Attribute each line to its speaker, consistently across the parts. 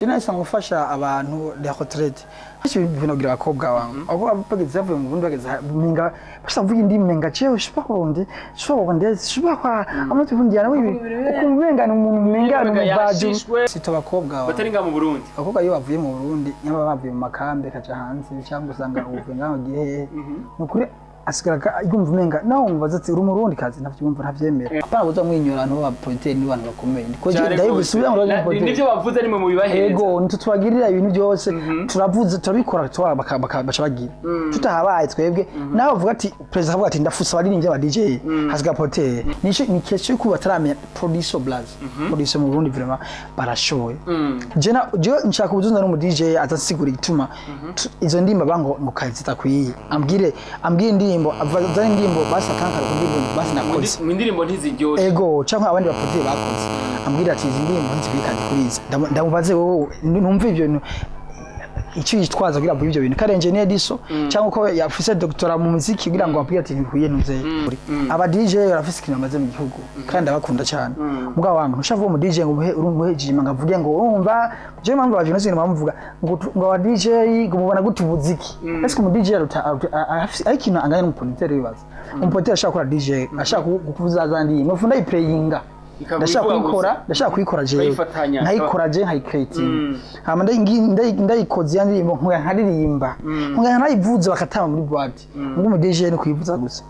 Speaker 1: Nahise gufasha abantu les retraites. Ibintu kugira abakobwa wangu. Abakobwa bageze bavuye mu Burundi bageze minga bashaka kuvuga indimi menga cewe shobora shobora shobora kwa amatu bundi yana wibi ukumenga ni umuntu menga ni umubaju sito abakobwa
Speaker 2: batari nga mu Burundi.
Speaker 1: Abakobwa iyo bavuye mu Burundi nyaba bavuye mu makambe kaja hanze cyangwa usanga uvuye ngaho gihe nukuri asigara yumva umenga naho umubaza ati uri umurundi kazi ntavyumva ntavyemera apana buza mwinyura abantu ba pointer ni abantu bakomeye niko ndabisubira ngo
Speaker 2: ni
Speaker 1: pointer
Speaker 2: nivyo bavuze nimwe mu bibahereza
Speaker 1: ego ntitubagirira ibintu byose turavuze turabikora baca bagira tutahabaye twebwe nawe uvuga ati perezida akavuga ati ndafuse abaririmbyi aba DJ hasiga pointer nico ni question yuko bataramenya producer blaz producer mu Burundi vraiment barashoboye je na je nshaka ubuzunza n'umu DJ atasigura igituma izo ndimba bango ngo kazi zitakwiye ambwire indirimbo avazana indirimbo basi akankara ku ndirimbo basi nakoze
Speaker 2: mu ndirimbo ntiziryoshe
Speaker 1: ego cyangwa abandi bapotiye bakoze ambwira ati izi ndirimbo ntizibikanje kuri izi ndamubaze wowe numva ibyo bintu icyo yitwaza kugira ngo ibyo bintu kare engineer diso cyangwa ko yafise doctora mu muziki kugira ngo ambwire ati ntibikwiye ntuze aba DJ barafise ikintu bamaze mu gihugu kandi ndabakunda cyane mugabo wangu ntushaka mu DJ ngo umuhe urumuhe jima ngo avuge ngo urumva je mpamvu abaje nasi bamuvuga ngo ngo aba DJ ngo mubona gute umuziki ese mu DJ aruta ari ikintu anganya n'umupoliteri wibaza umupoliteri ashaka gukora DJ ashaka kuvuza za ndirimbo mufunda iplayinga ndashaka kuyikora ndashaka kuyikora jewe nkayikora je nkayicreating hama ndayikoze ya ndirimbo nkuya nkaririmba nkuya nkayivuza bakatama muri boîte ngo mu DJ ni kuyivuza gusa.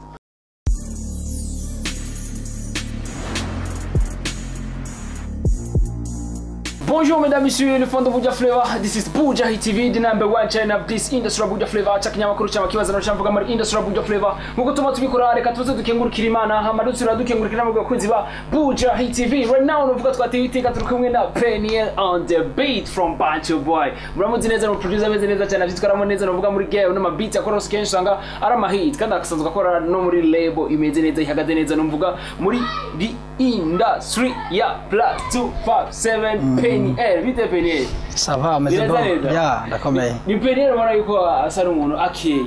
Speaker 2: Bonjour mesdames, messieurs, le fond de Buja Flavor. This is Buja Hit TV, the number one channel of this industry Buja Flavor. Chakinyamakuru cy'amakibazo no cyamvuga muri industry Buja Flavor. Nkuko tuma tubikora reka tuze dukengurukira Imana, hama dutsura dukengurukira mu bakunzi ba Buja Hit TV. Right now nuvuga twateye iteka turi kumwe na Peniel on the beat from Bantu Boy. Muramuzi neza no producer ameze neza cyane avyitwaramo neza nuvuga muri game no mabeat akora kenshi usanga ari ama hit kandi akasanzwe akora no muri label imeze neza ihagaze neza nuvuga muri the industry ya plus 257 Peniel. Bite Peniel?
Speaker 1: Ça va, mais c'est bon. Ya, ndakomeye.
Speaker 2: Ni Peniel ubona yuko asa n'umuntu akeye.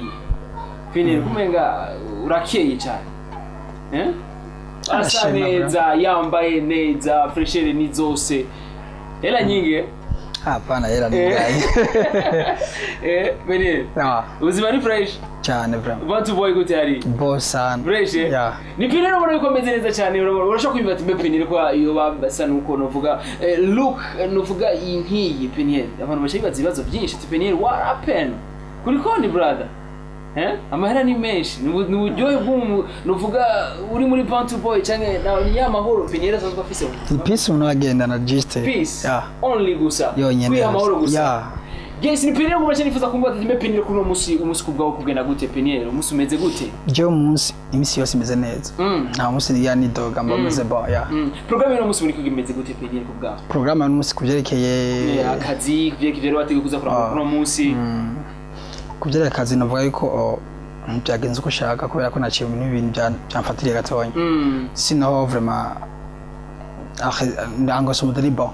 Speaker 2: Peniel kumenga urakeye cyane. Eh? Asa neza, yambaye neza, freshere ni zose. Hela nyingi?
Speaker 1: Hapana, hela ni ngayi.
Speaker 2: Eh, Peniel.
Speaker 1: Ah.
Speaker 2: Ubuzima ni fresh?
Speaker 1: Cyane vraiment.
Speaker 2: Bantu Boy gute hari?
Speaker 1: Bo sana.
Speaker 2: Fresh?
Speaker 1: Yeah.
Speaker 2: Ni Peniel ubona yuko ameze neza cyane, urashobora kwibwira ati mbe Peniel ko iyo basa nuko novuga look novuga inkiyi Peniel. Abantu bashibaza ibibazo byinshi ati Peniel what happened? Kuri konti brother. Eh? Amahera ni menshi. Ni uburyohe bw'umu novuga uri muri Bantu Boy cyangwa na ni ya mahoro Peniel asanzwe afise.
Speaker 1: Ni peace umuntu agenda na giste.
Speaker 2: Peace.
Speaker 1: Yeah.
Speaker 2: Only gusa.
Speaker 1: Yonyene.
Speaker 2: Kwiha amahoro gusa.
Speaker 1: Yeah.
Speaker 2: Yes, ni Peniel ngo nifuza kumva ati mbe Peniel kuno musi umunsi kubwawo kugenda gute Peniel umunsi umeze gute?
Speaker 1: Je umunsi imisi yose imeze neza. Nta munsi ni yani doga mba meze bon ya.
Speaker 2: Programme y'uno munsi muri imeze gute Peniel kubwawo?
Speaker 1: Programme y'uno munsi kuvyerekeye
Speaker 2: akazi kuvyerekeye rero wateguye kuza kurangura kuno munsi.
Speaker 1: Kuvyerekeye akazi navuga yuko byagenze uko ushaka kubera ko naciye mu bintu byamfatiriye gatonya. Sinaho vraiment ndango sumudari bon.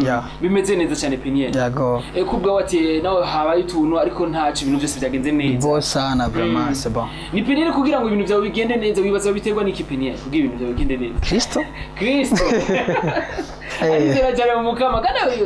Speaker 1: Yeah.
Speaker 2: Bimeze neza cyane Peniel.
Speaker 1: Yego.
Speaker 2: Kubwa wati nawe habaye utuntu ariko ntacu ibintu byose byagenze neza.
Speaker 1: Bo sana vraiment c'est bon.
Speaker 2: Ni Peniel kugira ngo ibintu byawe bigende neza wibaza biterwa n'iki Peniel kugira ibintu byawe bigende neza.
Speaker 1: Kristo?
Speaker 2: Kristo. Ari cyane mu mukama kandi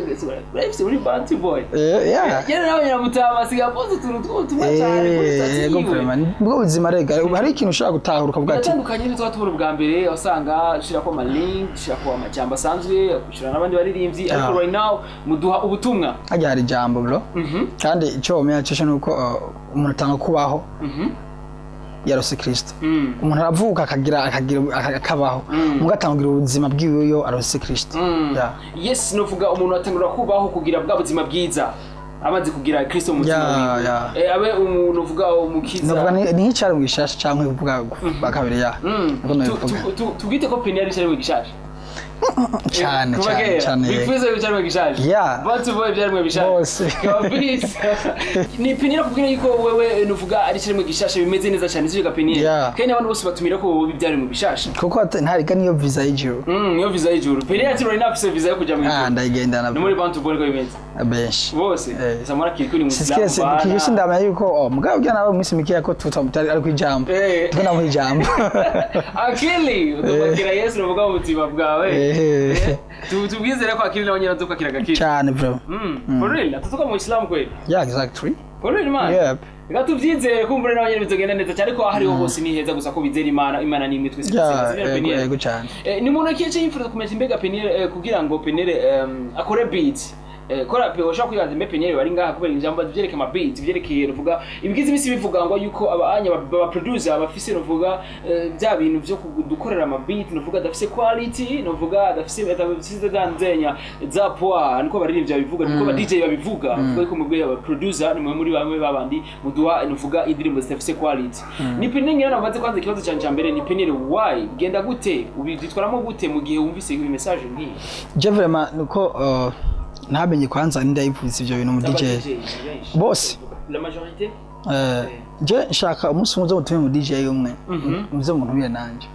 Speaker 2: urafise muri Bantu Boy.
Speaker 1: Yeah.
Speaker 2: Yera nawe nyiramutama siga pozo utuntu tw'utumwa cyane kuri stati
Speaker 1: Yego
Speaker 2: yiwe.
Speaker 1: vraiment. Nibwo buzima rega hari ikintu ushaka gutahura ukavuga ati
Speaker 2: Biratandukanye n'ibyo twatubura ubwa mbere wasanga ushirako ama link ushirako amajambo asanzwe ushira n'abandi baririmbyi ariko right now muduha ubutumwa.
Speaker 1: Hajya hari ijambo bro. Kandi icyo womenya cyo nuko umuntu atanga kubaho. Yarose Kristo. Umuntu aravuka akagira akabaho. Muga atangira ubuzima bwiwe yo arose Kristo.
Speaker 2: Yeah. Yes, novuga umuntu atangura kubaho kugira bwa buzima bwiza. Amaze kugira Kristo mu buzima bwiwe. Abe umuntu uvuga umukiza.
Speaker 1: Novuga ni nk'icari mu gishasha canke kuvuga bakabiri ya.
Speaker 2: Tubwite ko Peniel ari mu gishasha.
Speaker 1: Cyane cyane cyane.
Speaker 2: Bifuza byari mu gishasha.
Speaker 1: Yeah.
Speaker 2: Bantu Boy byari mu gishasha.
Speaker 1: Bose.
Speaker 2: Kabisa. Ni Peniel kubwira yuko wewe nuvuga ari cyari mu gishasha bimeze neza cyane sivyo Peniel. Kandi abantu bose batumira ko wowe byari mu gishasha.
Speaker 1: Kuko ntariga niyo visa y'ijuru.
Speaker 2: Niyo visa y'ijuru. Peniel ati right now afise visa yo kuja mu ijuru.
Speaker 1: Ah, ndayigendana.
Speaker 2: Ni muri Bantu Boy ko bimeze.
Speaker 1: Benshi.
Speaker 2: Bose. Samara kiri ni
Speaker 1: Musilamu. Sikese ndamenya yuko mugabo bya nawe mwisi mikiya ko tutamutari ari kwijambo. Tuko nawe ijambo.
Speaker 2: Akili utubagira Yesu nuvuga mu buzima bwawe. Tubwizere ko akili nawe nyine azokwakira agakiza.
Speaker 1: Cyane bro.
Speaker 2: For real, atatoka mu Islam kweli?
Speaker 1: Yeah, exactly.
Speaker 2: For real, man.
Speaker 1: Yep.
Speaker 2: Reka tubyizere kumbure nawe nyine bizogenda neza cyane, ariko aho ariho hose ni heza, gusa ko bizera Imana, Imana ni imwe twese
Speaker 1: Yeah,
Speaker 2: dusenga. Sibyo,
Speaker 1: yego.
Speaker 2: Peniel?
Speaker 1: Yego cyane.
Speaker 2: Ni muntu ki yaciye yifuza kumenya mbega Peniel, kugira ngo Peniel akore beat, kora pe ushobora kwibaza mbe Peniel bari ngaha kubera ijambo byereke ama beat byerekeye ruvuga ibigize imisi bivuga ngo yuko abanya ba producer bafise ruvuga bya bintu byo kudukorera ama beat nuvuga adafise quality, nuvuga adafise danzenya za poa, niko baririmbyi babivuga, niko ba DJ babivuga, bavuga ko mubwe aba producer ni mwe muri bamwe babandi muduha nuvuga indirimbo zidafise quality. Ni Peniel ngira nabaze kwanza ikibazo cyane cya mbere, ni Peniel, why genda gute, ubyitwaramo gute mu gihe wumvise iyi message nk'iyi?
Speaker 1: Je vraiment nuko ntamenye kwanza ninde yabivuze ivyo bintu mu
Speaker 2: Z'aba
Speaker 1: DJ.
Speaker 2: DJs benshi.
Speaker 1: Bose.
Speaker 2: La majorité.
Speaker 1: Je nshaka umunsi umwe uzomutume mu DJ umwe, muze muntumire nanje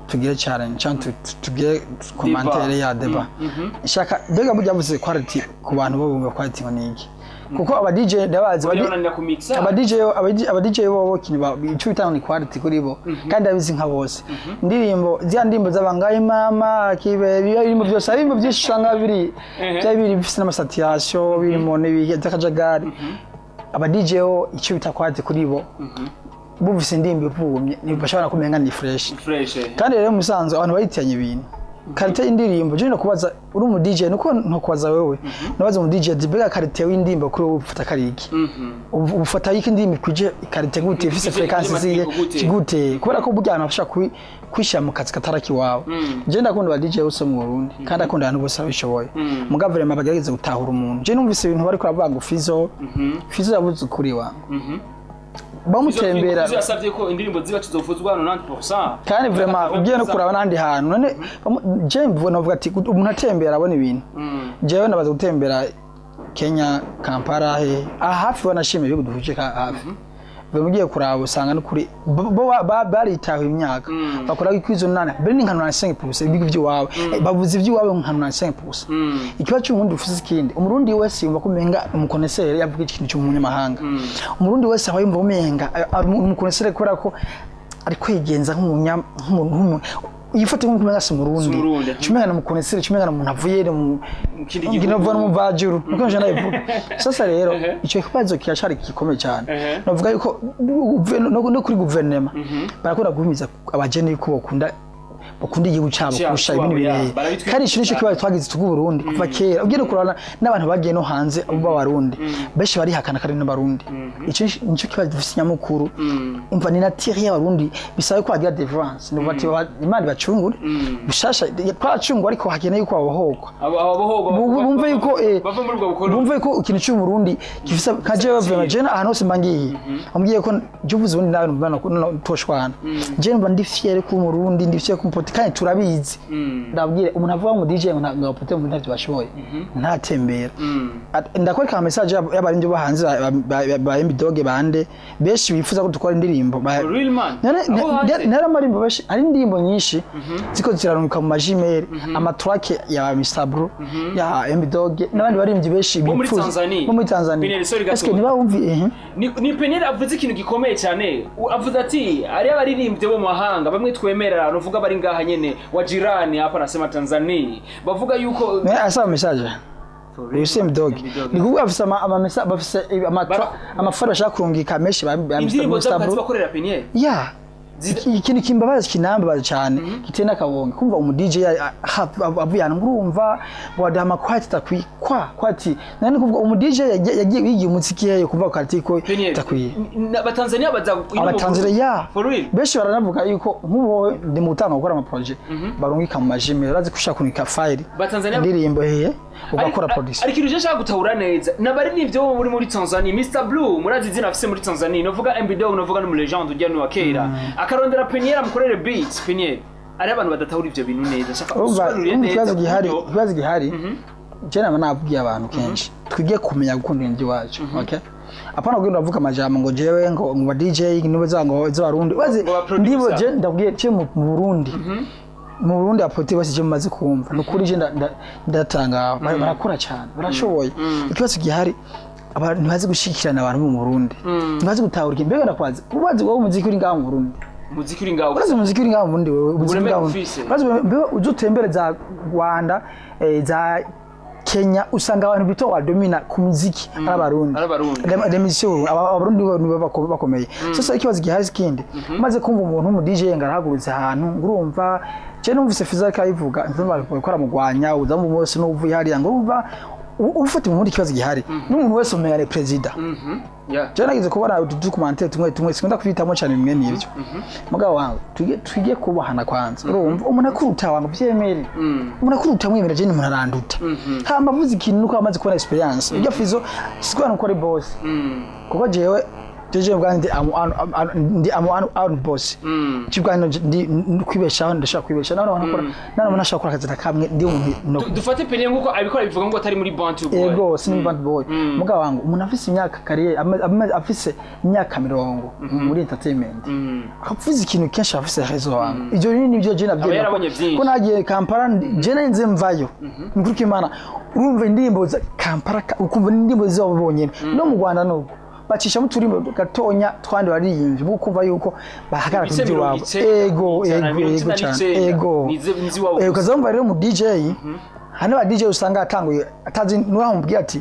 Speaker 1: tugire challenge cyangwa tugire commentaire ya débat. Nshaka mbega burya yavuze quality ku bantu bo bumva quality ngo ni iki, kuko aba DJ ndabazi
Speaker 2: Urabona ku mixa.
Speaker 1: Aba DJ aba DJ bo kintu ico bitanga ni quality kuri bo, kandi abizi nka bose. Indirimbo zya ndirimbo z'abangayi mama kibe biba birimo byose, hari ibintu byinshi usanga biri byari biri bifise n'ama saturation, birimo n'ibihe by'akajagari. Aba DJ bo icyo bita quality kuri bo, bumvise indirimbo ivumye ntibashobora kumenga ni fresh.
Speaker 2: Fresh.
Speaker 1: Kandi rero musanzwe abantu bayitiranya ibintu qualité y'indirimbo. Je kubaza uri umu DJ, nuko ntokubaza wewe, nabaza umu DJ ati mbega qualité y'indirimbo kuri wowe ufata kariki, ufata yiki indirimbo ikuje qualité gute, ifise
Speaker 2: Ifise
Speaker 1: fréquence ziye
Speaker 2: gute?
Speaker 1: Gute? Kubera ko burya abantu bashaka kwishyira mu kazi kataraki iwawe. Je ndakunda aba DJ bose mu Burundi, kandi akunda abantu bose babishoboye, mugabo vraiment bagerageze gutahura umuntu. Je numvise ibintu bariko baravuga ngo Fizo, Fizo yabuze ukuri wangu bamutembera.
Speaker 2: Fizo yasabye ko indirimbo zibacu zovuzwa 90%.
Speaker 1: Kandi vraiment ugiye no kuraba n'ahandi hantu none je mvuga navuga ati umuntu atembera abona ibintu. Jewe nabaza gutembera Kenya, Kampala, he aha hafi, banashimye ibihugu duhuje hafi. Vraiment ugiye kuraba usanga n'ukuri bo baritaho imyaka bakora ikwizo nane mbere ni nka 95% ibigo by'iwawe. Bavuze iby'iwawe nka 95%. Ikibazo cy'umurundi ufise ikindi, umurundi wese yumva ko umenga umu connaisseur yavuga ikintu cy'umunyamahanga. Umurundi wese aba yumva umenga ari umu connaisseur kubera ko ari kwigenza nk'umunya nk'umuntu yifata nk'uko umenga si umurundi.
Speaker 2: Si umurundi.
Speaker 1: Cumenga ni umu connaisseur, cumenga ni umuntu avuye mu
Speaker 2: Mu kindi gihugu.
Speaker 1: Nginova n'umuvajuru niko nje ndabivuga. Sasa rero icyo kibazo kiracari gikomeye cyane. Navuga yuko no kuri guverinoma barakunda guhumiza abajene yuko bakunda igihugu cyabo
Speaker 2: Cyabo,
Speaker 1: kurusha ibindi
Speaker 2: ya,
Speaker 1: bintu.
Speaker 2: barabitwigisha.
Speaker 1: Kandi ico nico kibazo twagize tugu Burundi kuva kera. Ugiye no kurana n'abantu bagiye no hanze b'abarundi, benshi barihakana kandi n'abarundi. Ico nico kibazo dufise nyamukuru. Umva, ni nature y'abarundi, bisaba ko bagira délivrance, ni bati Imana ibacungure bishasha. Twacungwa ariko hakeneye yuko babohogwa.
Speaker 2: Abo abohogwa
Speaker 1: Bumve yuko
Speaker 2: bava muri ubwo bukoroni.
Speaker 1: Bumve ko ikintu cy'umurundi gifise nka jewe vraiment, jewe ahantu hose mba ngiye ambwiye ko je uvuze ubundi nawe numva toshwana. Je numva ndi fier ku murundi, ndi fier ku mupote, kandi turabizi. Ndabwire umuntu avuga ngo DJ ngo ntabwo apote mu ntavyo bashoboye ntatembera. Ndakwereka ama message y'abarindi bo hanze ba MB Dog bande benshi bifuza ko dukora indirimbo
Speaker 2: Real man.
Speaker 1: None
Speaker 2: Abo hanze.
Speaker 1: nari amarimbo benshi, hari indirimbo nyinshi ziko zirarungika mu ma Gmail, ama track ya Mr Blue, ya MB Dog n'abandi baririmbyi benshi
Speaker 2: Bo muri
Speaker 1: bifuza
Speaker 2: Tanzania.
Speaker 1: bo muri Tanzania.
Speaker 2: Peniel, sorry gato.
Speaker 1: Eske ntibawumvi
Speaker 2: Ni Peniel avuze ikintu gikomeye cyane. Avuze ati ari abaririmbyi bo mu mahanga bamwe twemera, nuvuga bari ngaha nyene wa jirani hapa, nasema Tanzania, bavuga yuko
Speaker 1: Mais asaba message uyu si MB Dog,
Speaker 2: MB Dog.
Speaker 1: ni kuvuga bafise ama message, bafise amafaranga bashaka kurungika menshi ba Mr.
Speaker 2: Indirimbo
Speaker 1: Mr.
Speaker 2: zabo
Speaker 1: Blue.
Speaker 2: bakorera Peniel.
Speaker 1: Ya, ikintu kimbabaza, kinambabaza cyane, giteye n'akabonge kumva umu DJ avuye ahantu ngo urumva ngo waduha ama quality takwiye kwa quality nani, kuvuga umu DJ yagiye yigiye umuziki hehe kuvuga quality ko
Speaker 2: Peniel
Speaker 1: takwiye?
Speaker 2: Abatanzania baza
Speaker 1: Abatanzania ya.
Speaker 2: For real.
Speaker 1: Benshi baranavuga yuko nk'ubu ndi mu gutanga gukora ama projet barungika mu ma Gmail, urazi ko ushaka kurungika file
Speaker 2: Batanzania
Speaker 1: indirimbo hehe ugakora production.
Speaker 2: Ariko ikintu nshaka gutahura neza n'abaririmbyi bo muri Tanzania, Mr Blue murazi izina afise muri Tanzania, novuga MB Dog, novuga no mu legend ujya no kera akarondera Peniel amukorere beats. Peniel, ari abantu badatahura ivyo bintu neza, shaka
Speaker 1: Urumva
Speaker 2: usobanurire
Speaker 1: urumva
Speaker 2: neza
Speaker 1: ikibazo gihari
Speaker 2: uburyo-
Speaker 1: ikibazo gihari, je nama nabwiye abantu kenshi twige kumenya gukunda ibintu by'iwacu, okay? Apana kugenda uravuga amajambo ngo jewe ngo ba DJ nibo za ngo z'abarundi bazi
Speaker 2: Ngo ba producer.
Speaker 1: ndibo. Je ndabwiye je mu Burundi apote bose je mumaze kumva nukuri je ndatanga barakora cyane, barashoboye. Ikibazo gihari, abantu ntibazi gushikirana, abantu bo mu Burundi ntibazi gutahura ikintu. Mbega ndakwazi ubazi wowe umuziki uri ngaha mu Burundi?
Speaker 2: Umuziki uri ngaho.
Speaker 1: Urazi umuziki uri ngaho mu Burundi wewe, umuziki uri
Speaker 2: Uburemere
Speaker 1: ngaho.
Speaker 2: ufise.
Speaker 1: Urazi mbe uzutembere za Rwanda, za Kenya, usanga abantu bito wadomina ku muziki ari Abarundi.
Speaker 2: Ari Abarundi.
Speaker 1: Demission Abarundi nibo bakomeye. Sasa ikibazo gihari kindi, maze kumva umuntu w'umu DJ ngo arahagurutse ahantu, ngo urumva je numvise Fiza kayivuga, ndumva ko aramugwanya uzamu wese n'uvuye hariya, ngo urumva ufata mu Burundi ikibazo gihari n'umuntu wese umenya ni president.
Speaker 2: Yeah.
Speaker 1: Je nagize kubona ududocumentary tumwe tumwe, sikunda kwitamo cyane bimwe n'ibyo. Mugabo wangu tujye kubahana kwanza. Urumva umuntu akuruta wangu byemere. Umuntu akuruta mwemera, je ni umuntu aranduta. Hama avuze ikintu nuko amaze kubona experience. Ibyo Fizo sikwa nuko ari boss. Kuko jewe jeje ubwanjye ndi am boss. Kibwanjye ndi kwibeshaho, ndashaka kwibesha. None nakora, none nashaka gukora akazi kamwe ndi umuntu no
Speaker 2: Dufate Peniel nkuko abikora bivuga ngo atari muri Bantu Boy.
Speaker 1: Ego, sini bad boy. Mugabo wangu umuntu afise imyaka carrière, afise imyaka 50 muri entertainment, avuze ikintu kenshi afise raison wangu. Ivyo rero nibyo je navyemera.
Speaker 2: Aba yarabonye vyinshi.
Speaker 1: Ko nagiye Kampala, je nze mvayo nkuriko Imana, urumva indirimbo za Kampala, ukumva indirimbo zabo bonyene. No mu Rwanda nubwo bacishamo uturimbo gatonya twandi baririmbye, ukumva yuko bahagarara ku
Speaker 2: Ibice
Speaker 1: byo
Speaker 2: mirongo
Speaker 1: wabo.
Speaker 2: icenda,
Speaker 1: Ego,
Speaker 2: ijana na
Speaker 1: ego,
Speaker 2: mirongo
Speaker 1: ego
Speaker 2: icenda
Speaker 1: cyane.
Speaker 2: n'icenda.
Speaker 1: Ego.
Speaker 2: Nizi iwabo gusa.
Speaker 1: Ukazumva rero mu DJ, hano ba DJ usanga atanguye atazi nuwamubwira ati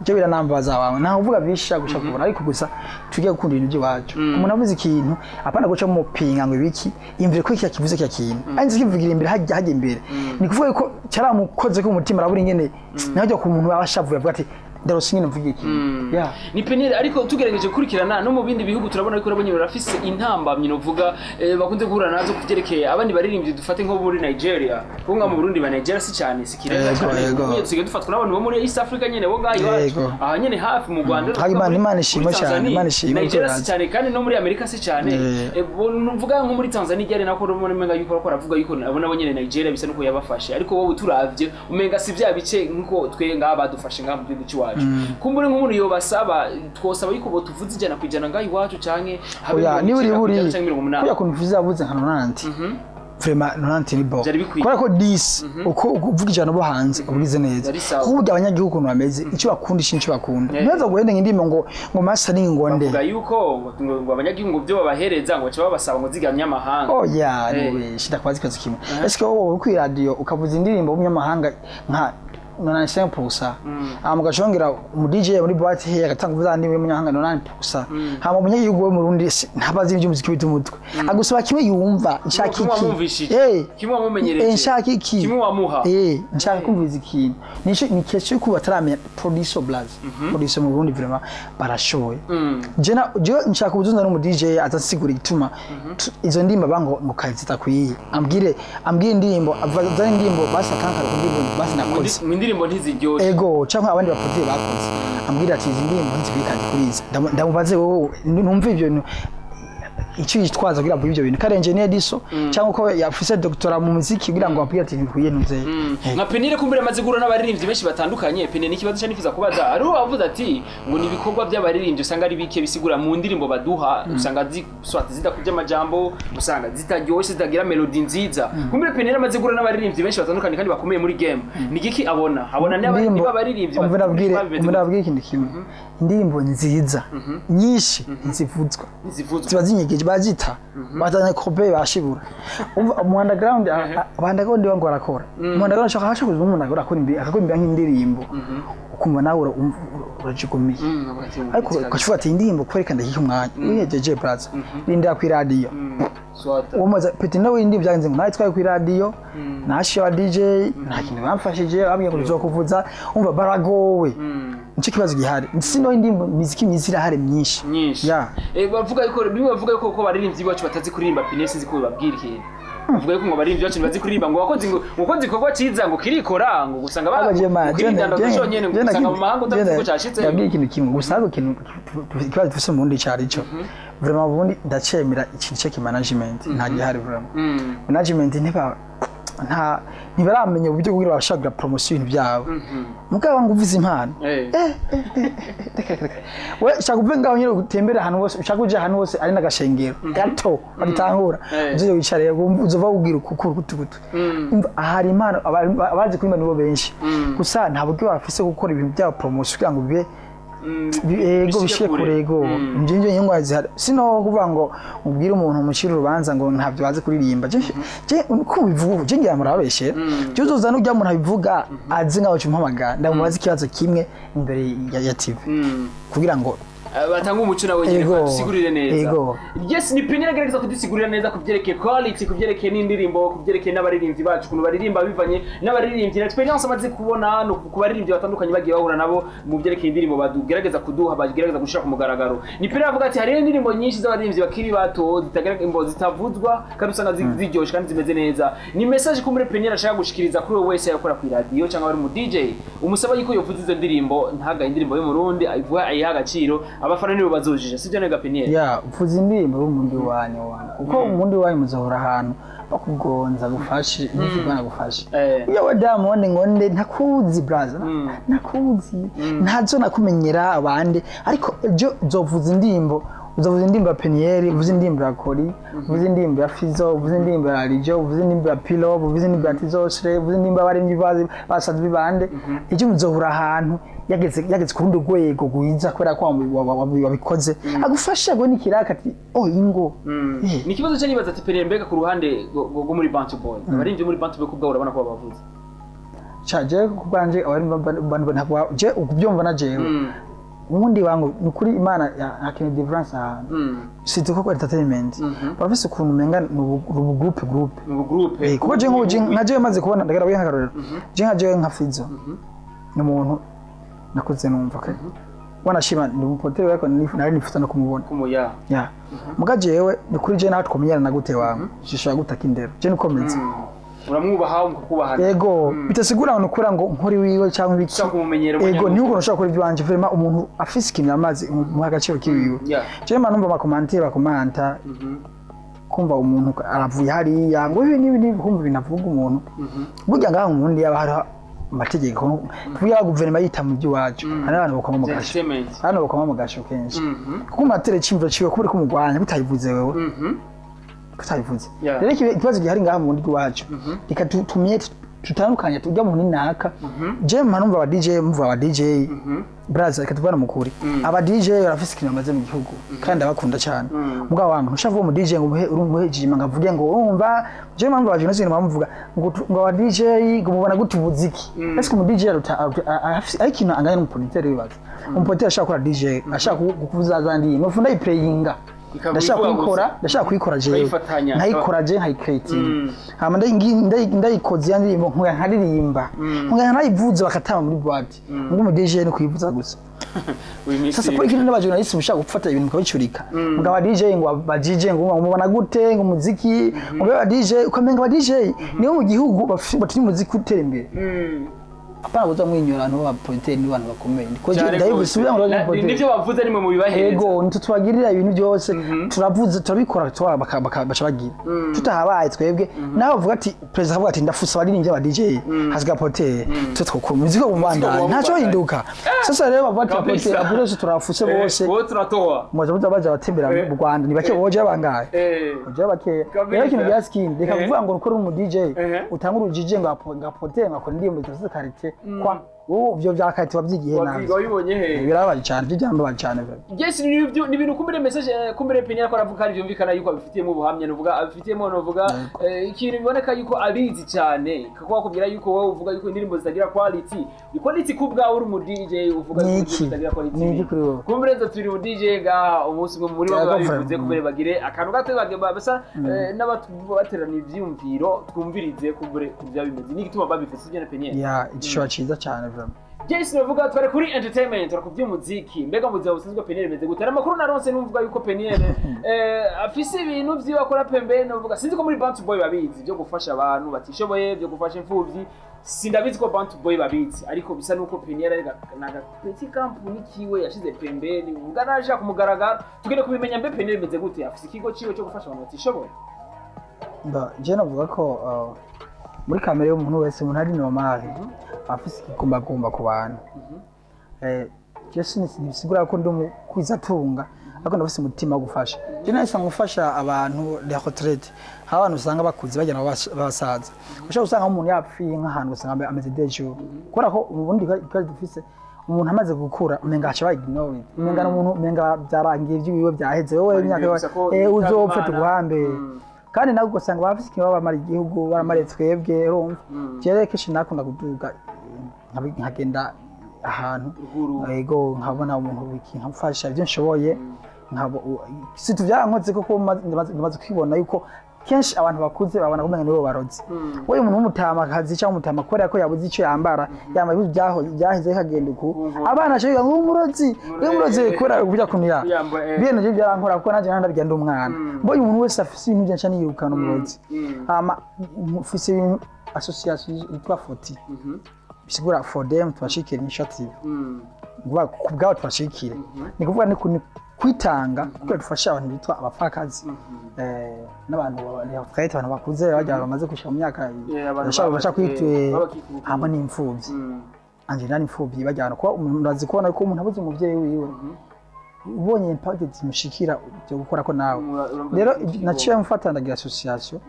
Speaker 1: byo biranambaza wawe, ntawe uvuga bisha guca kubona, ariko gusa tujye gukunda ibintu by'iwacu. Umuntu avuze ikintu, apana guca mupinga ngo ibiki, imvire ko iki kivuze kya kintu anzi kivugira imbere, hajya hajya imbere, ni kuvuga ko cyaramukoze ko umutima arabura ingene naho ajya ku muntu aba ashavuye avuga ati ndarose ingene mvuga ikintu. Yeah.
Speaker 2: Ni Peniel, ariko tugerageje gukurikirana no mu bindi bihugu turabona yuko nabo nyene barafise intambamyi novuga, bakunze guhura nazo kuvyerekeye abandi baririmbyi, dufate nko muri Nigeria, kuko nga mu Burundi ba Nigeria si cyane, si kirenga
Speaker 1: Yego,
Speaker 2: cyane.
Speaker 1: yego.
Speaker 2: Ubu dusigaye dufatwa n'abantu bo muri East Africa nyene bo ngaho iwacu,
Speaker 1: Yego.
Speaker 2: aha nyene hafi mu Rwanda,
Speaker 1: Hari
Speaker 2: muri
Speaker 1: Imana ishimwe cyane,
Speaker 2: Tanzania.
Speaker 1: Imana ishimwe,
Speaker 2: Nigeria si
Speaker 1: turazi.
Speaker 2: cyane kandi no muri Amerika si cyane. Nuvuga nko muri Tanzania ryari nako rumwe umenga yuko bariko baravuga yuko nabo nabo nyene Nigeria bisa nuko yabafashe, ariko wowe turavye umenga si vya bice nkuko twe ngaha badufashe ngaha mu gihugu c'iwacu. Kumbure nk'umuntu yobasaba, twosaba yuko botuvuza 100% ngaha iwacu canke habe
Speaker 1: Oya, niba uri
Speaker 2: 90%
Speaker 1: buri
Speaker 2: canke 80.
Speaker 1: kuya kuntu Fiza yavuze nka 90, vraiment 90 ni bo
Speaker 2: Vyari bikwiye.
Speaker 1: kubera ko 10 uko uvuga ijana bo hanze ubigize neza.
Speaker 2: Vyari sawa.
Speaker 1: Kuko burya abanyagihugu ukuntu bameze, icyo bakunda ico nicyo bakunda.
Speaker 2: Yeah.
Speaker 1: Ntibaza guhenda indirimbo ngo mastering ngo nde.
Speaker 2: Bavuga yuko ngo abanyagihugu ngo byo babahereza ngo baca babasaba ngo ziganyamahanga.
Speaker 1: Oya,
Speaker 2: Eh.
Speaker 1: niwe ndakubaza ikibazo kimwe: ese wowe uri kuri radio ukavuza indirimbo y'umunyamahanga nka 95%, hama ugashongera umu DJ muri boîte he agatanga kuvuza indirimbo y'umunyamahanga 90%, hama umunyagihugu we mu Burundi ntabazi iby'umuziki bita umutwe, agusaba kimwe yumva nshaka
Speaker 2: Kimwe
Speaker 1: iki.
Speaker 2: wamwumvishije. Kimwe wamumenyereje.
Speaker 1: Nshaka iki.
Speaker 2: Kimwe wamuha.
Speaker 1: Nshaka kumviza ikintu nico ni question yo kuba bataramenya producer blaze, producer mu Burundi vraiment barashoboye. Je na je nshaka ubuzunza n'umu DJ azasigura igituma izo ndimba bango ngo kazi zitakwiye, ambwire indirimbo azane indirimbo basi akankara ku ndirimbo basi nakoze.
Speaker 2: Mu indirimbo ntiziryoshe.
Speaker 1: Ego, cyangwa abandi baproducer bakoze, ambwira ati izi ndirimbo ntizikwiye kazi kuri izi. Ndamubaze wowe numve ibyo bintu icyo yitwaza kugira ngo ibyo bintu kare engineer diso cyangwa ko yafise doctora mu muziki kugira ngo ambwire ati ntibikwiye ntuze.
Speaker 2: Nka Peniel kumbure amaze guhura n'abaririmbyi benshi batandukanye. Peniel, n'ikibazo cyo nifuza kubaza, ari wavuze ati ngo ni ibikorwa by'abaririmbyi usanga ari bike, bisigura mu ndirimbo baduha usanga swat zidakubye amajambo, usanga zitaryoshe, zitagira melody nziza. Kumbure Peniel amaze guhura n'abaririmbyi benshi batandukanye kandi bakomeye muri game, ni igiki abona niba abaririmbyi
Speaker 1: umva nabwire
Speaker 2: bimeze
Speaker 1: umva nabwire ikintu kimwe: indirimbo nziza nyinshi ntizivuzwa.
Speaker 2: Ntizivuzwa.
Speaker 1: Ziba zinyegeje, bazita bazanye kope bashibura. Umva mu underground, aba underground bango barakora mu underground, shaka hasha kuza umuntu akora imbere akakora imbere nk'indirimbo, ukumva nawe urajigumiye. Ariko ukavuga ati indirimbo kwerekana iki umwanya wihejeje braza rindira ku radio.
Speaker 2: Swata.
Speaker 1: Uwo muza peti nawe indi byanze ngo nawe twari ku radio nashe wa DJ nta kintu bamfashije, bambwiye ngo tuzokuvuza. Umva baragowe, nicyo kibazo gihari. Sino indirimbo miziki myiza irahari myinshi.
Speaker 2: Nyinshi.
Speaker 1: Yeah.
Speaker 2: Bavuga yuko bimwe, bavuga yuko ko abaririmbyi bacu batazi kuririmba. Peniel, sinzi ko bababwira ikintu, bavuga yuko ngo abaririmbyi bacu ntibazi kuririmba, ngo wakoze ngo wakoze igikorwa ciza ngo kirikora, ngo gusanga ukiridandaza conyene, ngo usanga mu mahanga utazi ko cashitse.
Speaker 1: Ndabwira ikintu kimwe gusa, ariko ikintu ikibazo dufise mu Burundi cari ico vraiment mu Burundi ndacemera ikintu cyo management nta gihari vraiment. Management ntiba nta ntibaramenya uburyo kugira bashaka promotion ibintu byabo. Mugabo ngo uvuze impano, reka reka reka, we shaka uve ngaho nyine utembere ahantu hose ushaka, uje ahantu hose ari n'agashengero gato bagitangura, uzoze wicare uzova ubwira ukukuru kutukutu. Ahari impano abazi kuririmba nibo benshi, gusa nta buryo bafise gukora ibintu byabo promotion kugira ngo bibe Ego bishike kure ego nje nje ingwa zihari sino kuvuga ngo ubwire umuntu umushira urubanza ngo ntavyo bazi kuririmba je je uko bivuga je ngira murabeshe je uzoza n'ujya umuntu abivuga azi nkaho cyumpamagara ndamubaza ikibazo kimwe imbere ya TV kugira ngo
Speaker 2: Batanga umuco nawe nyine
Speaker 1: Ego.
Speaker 2: badusigurire neza.
Speaker 1: Ego.
Speaker 2: Yes, ni Peniel agerageza kudusigurira neza ku byerekeye quality, ku byerekeye n'indirimbo, ku byerekeye n'abaririmbyi bacu ukuntu baririmba bivanye n'abaririmbyi na experience amaze kubona no ku baririmbyi batandukanye bagiye bahura nabo mu byerekeye indirimbo badugerageza kuduha, bagerageza gushira ku mugaragaro. Ni Peniel avuga ati hari indirimbo nyinshi z'abaririmbyi bakiri bato zitagaragara imbo zitavuzwa kandi usanga ziryoshe kandi zimeze neza. Ni message ko muri Peniel ashaka gushikiriza kuri we wese yakora ku radio cyangwa ari mu DJ, umusaba yuko yovuza izo ndirimbo, ntaga indirimbo y'umurundi ayivuga ayiha agaciro, abafana nibo bazojije, sibyo nega Peniel?
Speaker 1: Ya uvuza indirimbo y'umundi wanyu wanyu kuko umundi wanyu muzohora ahantu bakugonza gufashe n'ikigwana gufashe. Iyo we Diamond ngo nde ntakuzi braza, ntakuzi ntazo nakumenyera abandi, ariko ejo uzovuza indirimbo, uzovuza indirimbo ya Peniel, uvuze indirimbo ya Kori, uvuze indirimbo ya Fizo, uvuze indirimbo ya Rijo, uvuze indirimbo ya Pilo, uvuze indirimbo ya Tizosre, uvuze indirimbo y'abaririmbyi basanzwe bibande. Ejo muzohura ahantu yageze ku rundi rwego rwiza kubera ko wabikoze agufasha ngo nikiraka ati oh ingo.
Speaker 2: Ni ikibazo cyo nibaza ati Peniel, mbega ku ruhande rwo muri Bantu Boy, abaririmbyi muri Bantu Boy kubwa urabona ko babavuze?
Speaker 1: Cha je ku bwanje abari ntabwo je ukubyumva na jewe ubundi wangu ni ukuri Imana hakeneye difference ahantu si ko entertainment bafise ukuntu umenga ni ubu groupe groupe.
Speaker 2: Mu groupe.
Speaker 1: Kuko je nk'ubu nka jewe maze kubona ndagara wiha akarorero je nka jewe nka Fizo ni umuntu nakuze numva ke wanashima ni umuporoteri ariko nari nifuza no kumubona
Speaker 2: kumuya.
Speaker 1: Ya muga jewe ni kuri je nawe twamenyana na gute wangu shishobora gutaka indero je nikomeze.
Speaker 2: Uramwubaha mukubahana.
Speaker 1: Yego bitasigura ngo nukura ngo nkori wiwe cyangwa ibiki.
Speaker 2: Ushaka kumumenyera.
Speaker 1: Ego niho ukuntu ushobora gukora iby'iwanje vraiment umuntu afise ikintu amazi muha agaciro kiwiwe. Jewe mba numva amakomantire bakomanta kumva umuntu aravuye hariya ngo ibi n'ibi n'ibi kumva ibintu avuga umuntu burya ngaha mu Burundi yaba hariho amategeko kuba guverinoma yita mu by'iwacu hari abantu bakoma mu gasho,
Speaker 2: Entertainment.
Speaker 1: hano bakoma mu gasho kenshi kuko umatera iciyumviro ciwe kuba uriko umugwanya butayivuze wewe kutabivuze. Rero ikibazo gihari ngaha mu Burundi iwacu reka tumenye tutandukanye tujya mu ninaka je mpa numva aba DJ mvuga aba DJ braza reka tuvane mukuri aba DJ barafise ikintu bamaze mu gihugu kandi abakunda cyane mugabo wangu ntushaka uwo mu DJ ngo umuhe urumuhe jima ngo avuge ngo urumva je mpa numva abajournaliste bamuvuga ngo ngo aba DJ ngo mubona gute umuziki ese umu DJ aruta ari ikintu anganya n'umupoliteri wibaza umupoliteri ashaka gukora DJ ashaka kuvuza za ndirimbo mufunda yiplayinga
Speaker 2: Ikaba
Speaker 1: ndashaka
Speaker 2: ivuga
Speaker 1: kuyikora
Speaker 2: gusa.
Speaker 1: ndashaka kuyikora jewe
Speaker 2: Ukayifatanya.
Speaker 1: nkayikora je nkayicreating hama ndayikoze ya ndirimbo nkuya nkaririmba nkuya nkanayivuza bakatama muri boîte ngo umu DJ ni kuyivuza gusa.
Speaker 2: Uyu minsi
Speaker 1: Sasa kuri kino n'abajournaliste mushaka gufata ibintu mukabicurika mugabo aba DJ ngo aba DJ ngo mubona gute ngo umuziki ngo aba DJ ukamenga aba DJ nibo mu gihugu batumye umuziki utera imbere apana kuza mwinyura abantu b'abapoliteri n'abantu bakomeye ko
Speaker 2: Cyane
Speaker 1: ndayivuze
Speaker 2: rwose.
Speaker 1: ubira ngo abapoliteri
Speaker 2: Nivyo bavuze nimwe mubibahereza.
Speaker 1: Ego ntitubagirira ibintu byose turavuze turabikora baca bagira tutahabaye twebwe nawe uvuga ati perezida akavuga ati ndafuse abaririmbyi aba DJ hasigaye poroteri twe twokora umuziki wo mubandanya ntacyo hinduka. Sasa rero bavuga ati
Speaker 2: Kabisa.
Speaker 1: abaporoteri abaporoteri turafuse bose
Speaker 2: Wowe turatoa.
Speaker 1: muza muza baja batembera mu Rwanda ni bake boje bangahe boje bake.
Speaker 2: Kabisa.
Speaker 1: Rero ikintu bya skin reka kuvuga ngo ukore umu DJ utanga urujije ngo apotere ngo akore indirimbo zifite karite kwa wowe ivyo vya karite wavyigiye nabi.
Speaker 2: Wabibonye he?
Speaker 1: Birababaje cyane ibyo byambabaje cyane bro.
Speaker 2: Yes, ni ibintu kumbere message kumbere Peniel ko aravuga kandi byumvikana yuko abifitiyemo ubuhamya nuvuga abifitiyemo nuvuga ikintu biboneka yuko abizi cyane kuko bakubwira yuko wowe uvuga yuko indirimbo zitagira quality quality ku bwawe uri mu DJ uvuga yuko
Speaker 1: Ni
Speaker 2: indirimbo
Speaker 1: iki?
Speaker 2: zitagira quality.
Speaker 1: Ni iki kuri wowe?
Speaker 2: Kumbere nzo turi mu DJ ga umunsi umwe muri bamwe
Speaker 1: Yego,
Speaker 2: babivuze
Speaker 1: frère.
Speaker 2: kumbere bagire akantu gato bage basa n'abaterana ivyiyumviro twumvirize kumbere kubya bimeze n'igituma babivuze sibyo na Peniel?
Speaker 1: Ya igishoro cyiza cyane bro.
Speaker 2: Jason bavuga twari kuri entertainment turakubye umuziki mbega mu buzima busanzwe Peniel bimeze gute? Hari amakuru naronse numvuga yuko Peniel afise ibintu vyiwe akora pembeni nuvuga sinzi ko muri Bantu Boy babizi byo gufasha abantu batishoboye byo gufasha imfuvyi sindabizi ko Bantu Boy babizi ariko bisa nuko Peniel ari naga petit company kiwe yashize pembeni uvuga naje kumugaragara tugende kubimenya mbe Peniel bimeze gute afise ikigo ciwe cyo gufasha abantu batishoboye.
Speaker 1: Je navuga ko muri kamere y'umuntu wese umuntu ari normal afise ikigumbagumba ku bantu. Je sinisigura ko ndi umukwizatunga ariko ndafise umutima wo gufasha. Je nahise ngufasha abantu les retraites aho abantu usanga bakuze bagenda babasaza ushobora gusanga umuntu yapfiye nk'ahantu usanga ameze dejo kubera ko ubundi ikibazo dufise Umuntu amaze gukura umenga aca ba ignore, umenga n'umuntu, umenga byarangiye, iby'iwiwe byaheze, wowe imyaka
Speaker 2: gusa ko
Speaker 1: uzopfa
Speaker 2: yitaba Imana.
Speaker 1: Tuguhambe. Kandi nawe ugasanga bafise ikintu baba bamara igihugu, baramariye twebwe. Urumva, jewe kenshi nakunda kuduga, nkagenda ahantu
Speaker 2: Ruguru.
Speaker 1: Yego, nkabona umuntu wiki nkamufasha ibyo nshoboye. Si tuvyarankoze kuko maze kwibona yuko kenshi abantu bakuze babona kumenga nibo barozi. Wowe umuntu w'umutamakazi cyangwa umutama, kubera ko yabuze icyo yambara, yambaye ibintu byaheze kagenda uku, abana ashobora ngo umurozi, umurozi, kubera kujya kuntu ya
Speaker 2: Yambaye.
Speaker 1: Bene nje byarankora kuko nanjye ndabigenda ndi umwana. Mbonye umuntu wese afise ibintu byinshi niyirukana umurozi. Hama mfise ibintu, association yitwa Foti, bisigura "For them", tubashikire initiative. Nguva ku bwabo tubashikire, ni kuvuga ni kwitanga kugira dufashe abantu bitwa abapfakazi, n'abantu retraite, abantu bakuze bajya bamaze gushika mu myaka
Speaker 2: abantu
Speaker 1: bashaka kwitwe
Speaker 2: babakikukiye.
Speaker 1: Hamwe n'imfuvyi. Anje nani imfuvyi bajyana kuba umuntu urazi kubona ko umuntu abuze umuvyeyi wiwe, ubonye impact zimushikira byo gukora ko nawe
Speaker 2: Urumva
Speaker 1: rero
Speaker 2: ko
Speaker 1: naciye mfata ndagira association,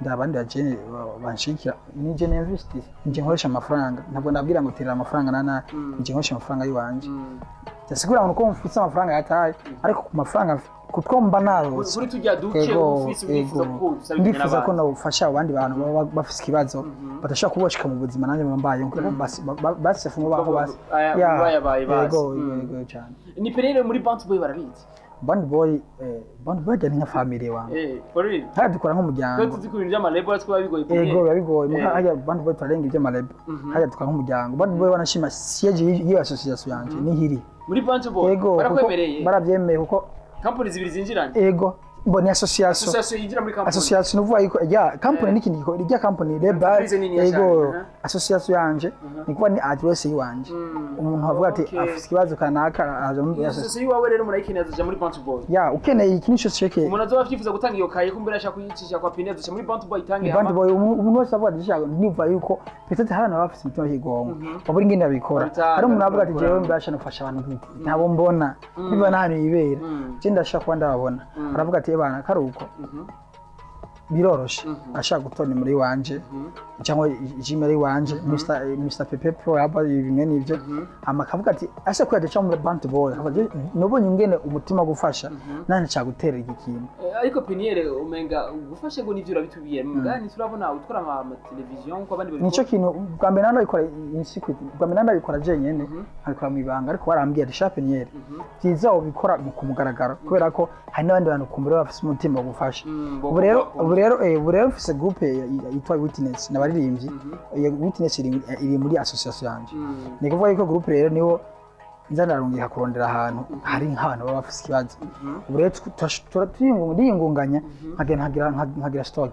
Speaker 1: ndabandi bajene banshikira. Ni je investi, nje nkoresha amafaranga, ntabwo nabwira ngo terera amafaranga nana, nje nkoresha amafaranga yiwanje. Ndasigura ngo ko mfise amafaranga yataye, ariko ku mafaranga kutwo mba narose
Speaker 2: Kuri tujya duke
Speaker 1: ego
Speaker 2: ufise wifuza
Speaker 1: ego
Speaker 2: ko usabikanya
Speaker 1: ndifuza ko
Speaker 2: n'abandi.
Speaker 1: nofasha abandi bantu baba bafise ikibazo badashobora kuboshika mu buzima nanjye mba mbaye basi fumo baho basi.
Speaker 2: Aya,
Speaker 1: Ya,
Speaker 2: bayabaye basi.
Speaker 1: Ego, ego, ego cyane.
Speaker 2: Ni Penere muri Bounty Boy barabizi.
Speaker 1: Band Boy, Band Boy ni nka family wanjye.
Speaker 2: For real.
Speaker 1: Hariya dukora nk'umuryango.
Speaker 2: Twe tuzi ku bintu by'amalebo twaba bigoye.
Speaker 1: Ego, biba bigoye. Muka hajya Band Boy turarenga iby'amalebo, hajya dukora nk'umuryango. Band Boy wanashima siège y'iyo association yanje nihiri.
Speaker 2: Muri Bounty Boy
Speaker 1: Ego, kuko
Speaker 2: barakwemereye
Speaker 1: barabyemeye kuko
Speaker 2: company zibiri zinjiranye.
Speaker 1: Ego, mbona association.
Speaker 2: Association yinjira muri company.
Speaker 1: Association uvuga yuko ya company n'ikindi gikora irya company reba.
Speaker 2: Entreprise nini ya
Speaker 1: Ego.
Speaker 2: cyane,
Speaker 1: Association yanje ni kuba ni address yiwanje, umuntu avuga ati afise ikibazo kanaka aje muri
Speaker 2: Iyo
Speaker 1: association.
Speaker 2: association iwawe rero murayikeneye, azoja muri Bounty Boy.
Speaker 1: Ya, ukeneye ikintu cyose ceke.
Speaker 2: Umuntu azoba avyifuza gutanga iyo kaye kumbera ashaka kuyicisha kwa Penere, azoca muri Bounty Boy itange.
Speaker 1: Band Boy, umuntu wese avuga ati shaka, niva yuko peut-être hari abantu baba bafise imitima y'ikigongo babura ingene babikora.
Speaker 2: Babitanga,
Speaker 1: Hari umuntu avuga ati
Speaker 2: babikora.
Speaker 1: jewe mbasha nufasha abantu gute, ntabo mbona, niba n'ahantu yibera, je ndashaka kuba ndababona. Aravuga ati ebana karuko biroroshe, ashaka gutora nimero iwanje cyangwa gmail iwanje, Mr Pepe Pro yaba bimwe n'ibyo. Hama akavuga ati ase ko yaduca muri Band Boy, akavuga ati, nubonye ingene umutima gufasha nanje nshaka gutera iki kintu.
Speaker 2: Ariko Peniel, umenga gufashe ngo nivyo urabitubiye mugani, turabona utwara ama television ko abandi babikora.
Speaker 1: Nicyo kintu bwa mbere nabikora in secret, bwa mbere nabikora jenyene, nkabikora mu ibanga, ariko barambwiye ati sha Peniel, byiza ubikora ku mugaragaro kubera ko hari n'abandi bantu kumbura bafise umutima wo gufasha. Ubu rero ubu rero mfise groupe yitwa Witness n'abaririmbyi. Iyo Witness iri muri association yanje. Ni kuvuga yuko groupe rero niho nza ndarungika kurondera ahantu hari nk'abantu baba bafise ikibazo. Ubu rero turiyungunganya, nkagenda nkagira stock,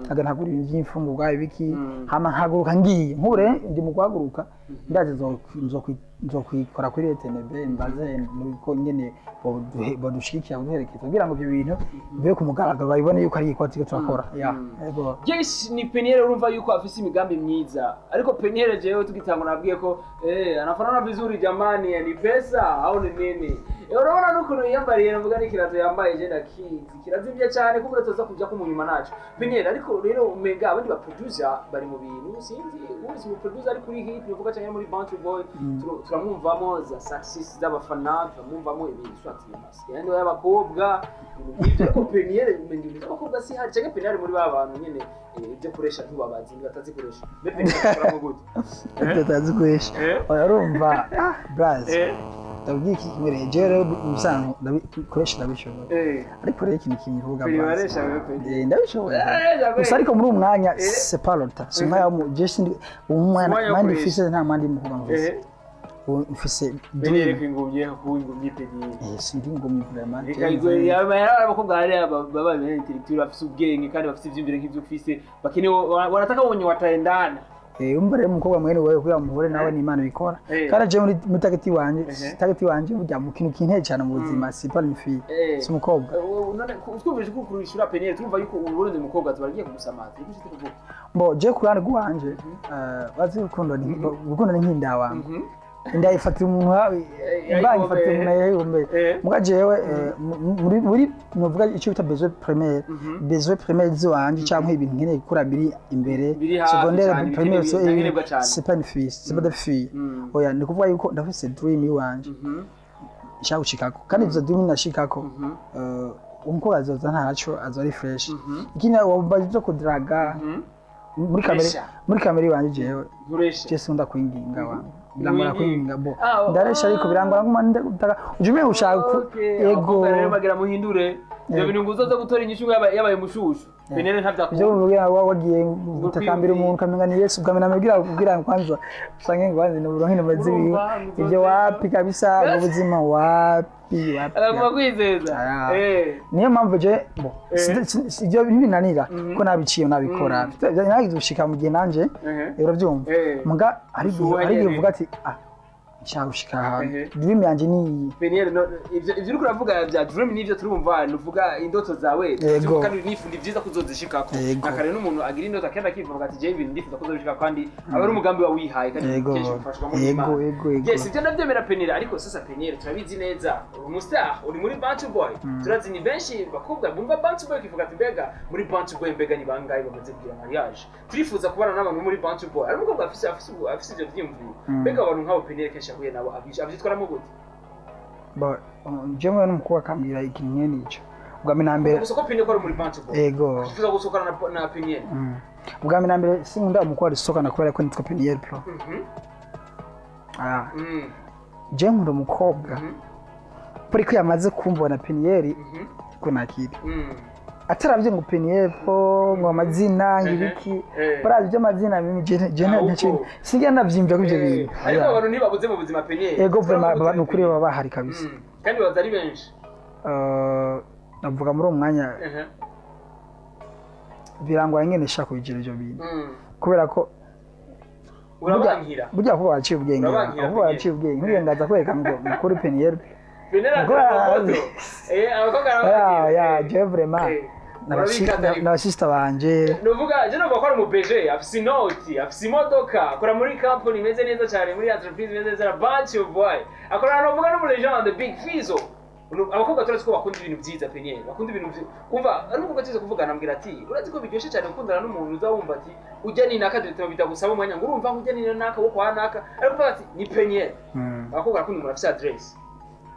Speaker 1: nkagenda nkagura ibintu by'imfungurwa ibiki, hama nkahaguruka ngiye. Nk'ubu rero ndi mu guhaguruka, ndazi nzokwikora kuri RTNB, mbaze nuko nyene bodushigikira kuduherekeza kugira ngo ibyo bintu bibe ku mugaragaro, babibone yuko ari igikorwa turiko turakora. Ya, ego.
Speaker 2: Yes, ni Peniel, urumva yuko afise imigambi myiza. Ariko Peniel, jewe tugitangura nabwiye ko anafanana vizuri jamani, ni pesa au ni nini? Urabona n'ukuntu yiyambariye, navuga n'ikirato yambaye je ndakizi kirazimvye cyane kuko tuza kuja kumunyuma naco. Peniel, ariko rero umenga abandi ba producer bari mu bintu, sinzi uzi mu producer ari kuri hit bivuga cyane muri Bounty Boy, turamwumvamo za success z'abafana, turamwumvamo ibintu swati mask yani y'abakobwa, ibintu nk'ivyo. Ariko Peniel umenga ibintu by'abakobwa si hari, cyangwa Peniel muri ba bantu nyene ibyo kuresha ntubabazi batazikoresha. Mbe Peniel akoramo gute?
Speaker 1: Tutazikoresha. Oya, urumva, braz, ndabwiye iki kimwe rero, jewe rero musanzwe ndabikoresha, ndabishoboye. Ariko rero ikintu kimwe uvuga,
Speaker 2: Peniel
Speaker 1: braz.
Speaker 2: waresha wewe, Peniel.
Speaker 1: Ndabishoboye.
Speaker 2: Ndabishoboye.
Speaker 1: Gusa ariko muri uwo mwanya c'est pas le temps, si umwanya wo je sindi umwanya
Speaker 2: Umwanya wo
Speaker 1: mandi
Speaker 2: kuresha.
Speaker 1: mfise, nta mwandi mukobwa mfise. Ubu mfise
Speaker 2: Peniel
Speaker 1: dream.
Speaker 2: kwingumye ku ingumye Peniel.
Speaker 1: Sindi ngumye vraiment.
Speaker 2: Reka yaba abakobwa hariya baba intellectual, bafise ubwenge kandi bafise ivyiyumviro nk'ivyo ufise, bakeneye wanataka wenye wataendana.
Speaker 1: Umva rero, umukobwa mwene wewe kugira muhure nawe ni Imana ibikora. Kandi je muri target wanje, target wanje burya mu kintu kinteye cyane mu buzima c'est pas une fille, si umukobwa.
Speaker 2: None twumvise ko kurishura Peniel, turumva yuko uburundi umukobwa tubagiye kumusamaza, niko ushitse kuvuga.
Speaker 1: Bo je ku ruhande rwanje, bazi urukundo ni urukundo, ni nk'inda wangu. Inda ifatira umuntu, imbanyi ifatira umuntu yayihombeye. Muga jewe muri novuga icyo bita besoin primaire, besoin primaire ziwanje cyangwa ibintu nkeneye gukora biri imbere,
Speaker 2: Biri hafi
Speaker 1: secondaire,
Speaker 2: cane,
Speaker 1: primaire,
Speaker 2: bikenerwa cane.
Speaker 1: C'est pas une fille, c'est pas de fille. Oya, ni kuvuga yuko ndafise dream iwanje nshaka gushikako, kandi izo dream nashikako, umukobwa azoza ntaco azo ari fresh. Ikindi wumva byo kudraga muri kamere,
Speaker 2: Pressure.
Speaker 1: muri kamere iwanje jewe,
Speaker 2: Nturesha.
Speaker 1: je sinkunda kwinginga wa, birangora kwinginga bo.
Speaker 2: Ah,
Speaker 1: Ndaresha ariko birangora nguma ndaka uje umenga ushaka
Speaker 2: Okay,
Speaker 1: ego.
Speaker 2: abakobwa rero bagira muhindure ivyo bintu ngo uzoza gutora inyishu ngo yabaye mushushu, Peniel ntavyakunda.
Speaker 1: Ivyo uvuga wa wagiye gutakambira umuntu ukamenga ni Yesu, ukamenya amubwira kugira ngo kwanza usange ngo wanze n'uburonke n'amazi wiwe.
Speaker 2: Urumva,
Speaker 1: Ivyo wapi kabisa, mu buzima wapi wapi.
Speaker 2: Agomba kwizeza.
Speaker 1: Ah. Niyo mpamvu je bo ibyo ntibinanira ko nabiciye nabikora, nagize gushika mu gihe nanje, urabyumva. Muga hari igihe
Speaker 2: Ushuha
Speaker 1: hari igihe
Speaker 2: nyene.
Speaker 1: uvuga ati ah, nshaka gushika ahantu, dream yanje ni iyi.
Speaker 2: Peniel, no, ivyo uriko uravuga bya dream nivyo turumva, nuvuga indoto zawe.
Speaker 1: Yego.
Speaker 2: Kandi ni vyiza kuzozishikako.
Speaker 1: Yego.
Speaker 2: Nakare n'umuntu agira indoto akenda akivuga ati jewe ibintu ndifuza kuzobishikako, kandi aba ari umugambi wawe wihaye, kandi kenshi ufashwamo n'Imana.
Speaker 1: Yego.
Speaker 2: Yes, ibyo ndabyemera Peniel, ariko sasa Peniel turabizi neza uri umustar, uri muri Bantu Boy. Turazi ni benshi bakobwa bumva Bantu Boy kivuga ati mbega muri Bantu Boy mbega ni bangahe bamaze kugira mariage, turifuza kubana n'abantu muri Bantu Boy. Ari umukobwa afise ivyo vyiyumviro, mbega abantu nk'abo Peniel kenshi ahuye nabo avyitwaramo gute?
Speaker 1: Bo jewe n'umukobwa akambwira ikintu mwene ico, ubwa mbere na mbere
Speaker 2: Gusa ko Peniel ko ari muri Bantu Boy,
Speaker 1: ego
Speaker 2: twifuza gusohokana na Peniel.
Speaker 1: Ubwa mbere na mbere sinkunda umukobwa dusohokana kubera ko nitwa Peniel Pro. Ah, je nkunda umukobwa kuri ko yamaze kumbona Peniel, ko nakiri ataravye ngo Peniel Pro, ngo amazina ngibiki, barazi by'amazina mimi je
Speaker 2: Ahubwo.
Speaker 1: ntacyo sinjya navyimvira ko ivyo bintu.
Speaker 2: Ariko abantu ntibabuze mu buzima Peniel.
Speaker 1: Ego vraiment, ni ukuri baba bahari kabisa.
Speaker 2: Kandi baza ari benshi.
Speaker 1: Navuga muri uwo mwanya birangora ngene nshaka kubigira ivyo bintu, kubera ko
Speaker 2: Urabankira.
Speaker 1: Burya kuba waciye ubwenge,
Speaker 2: Urabankira,
Speaker 1: kuba waciye ubwenge nturengaza kwereka ngo mukuru Peniel.
Speaker 2: Peniel
Speaker 1: Ubwo-
Speaker 2: afoto abakobwa
Speaker 1: ya
Speaker 2: arabankira.
Speaker 1: Ya je vraiment
Speaker 2: Urabikata ariko.
Speaker 1: n'abasista banje.
Speaker 2: Nuvuga je numva ko ari umu BG, afise inoti, afise imodoka, akora muri company imeze neza cyane, muri entreprise imeze neza, Bantu Boy akora, nuvuga no mu legende Big Fizzo. Abakobwa turazi ko bakunda ibintu byiza Peniel, bakunda ibintu kumva ari umukobwa tuzi kuvugana ambwira ati urazi ko biryoshye cyane gukundana n'umuntu uza wumva ati ujya ni naka, dore bitagusaba umwanya ngo urumva ngo ujya ni naka wo kwa naka, ariko uvuga ati ni Peniel. Abakobwa barakunda umuntu afise adresse,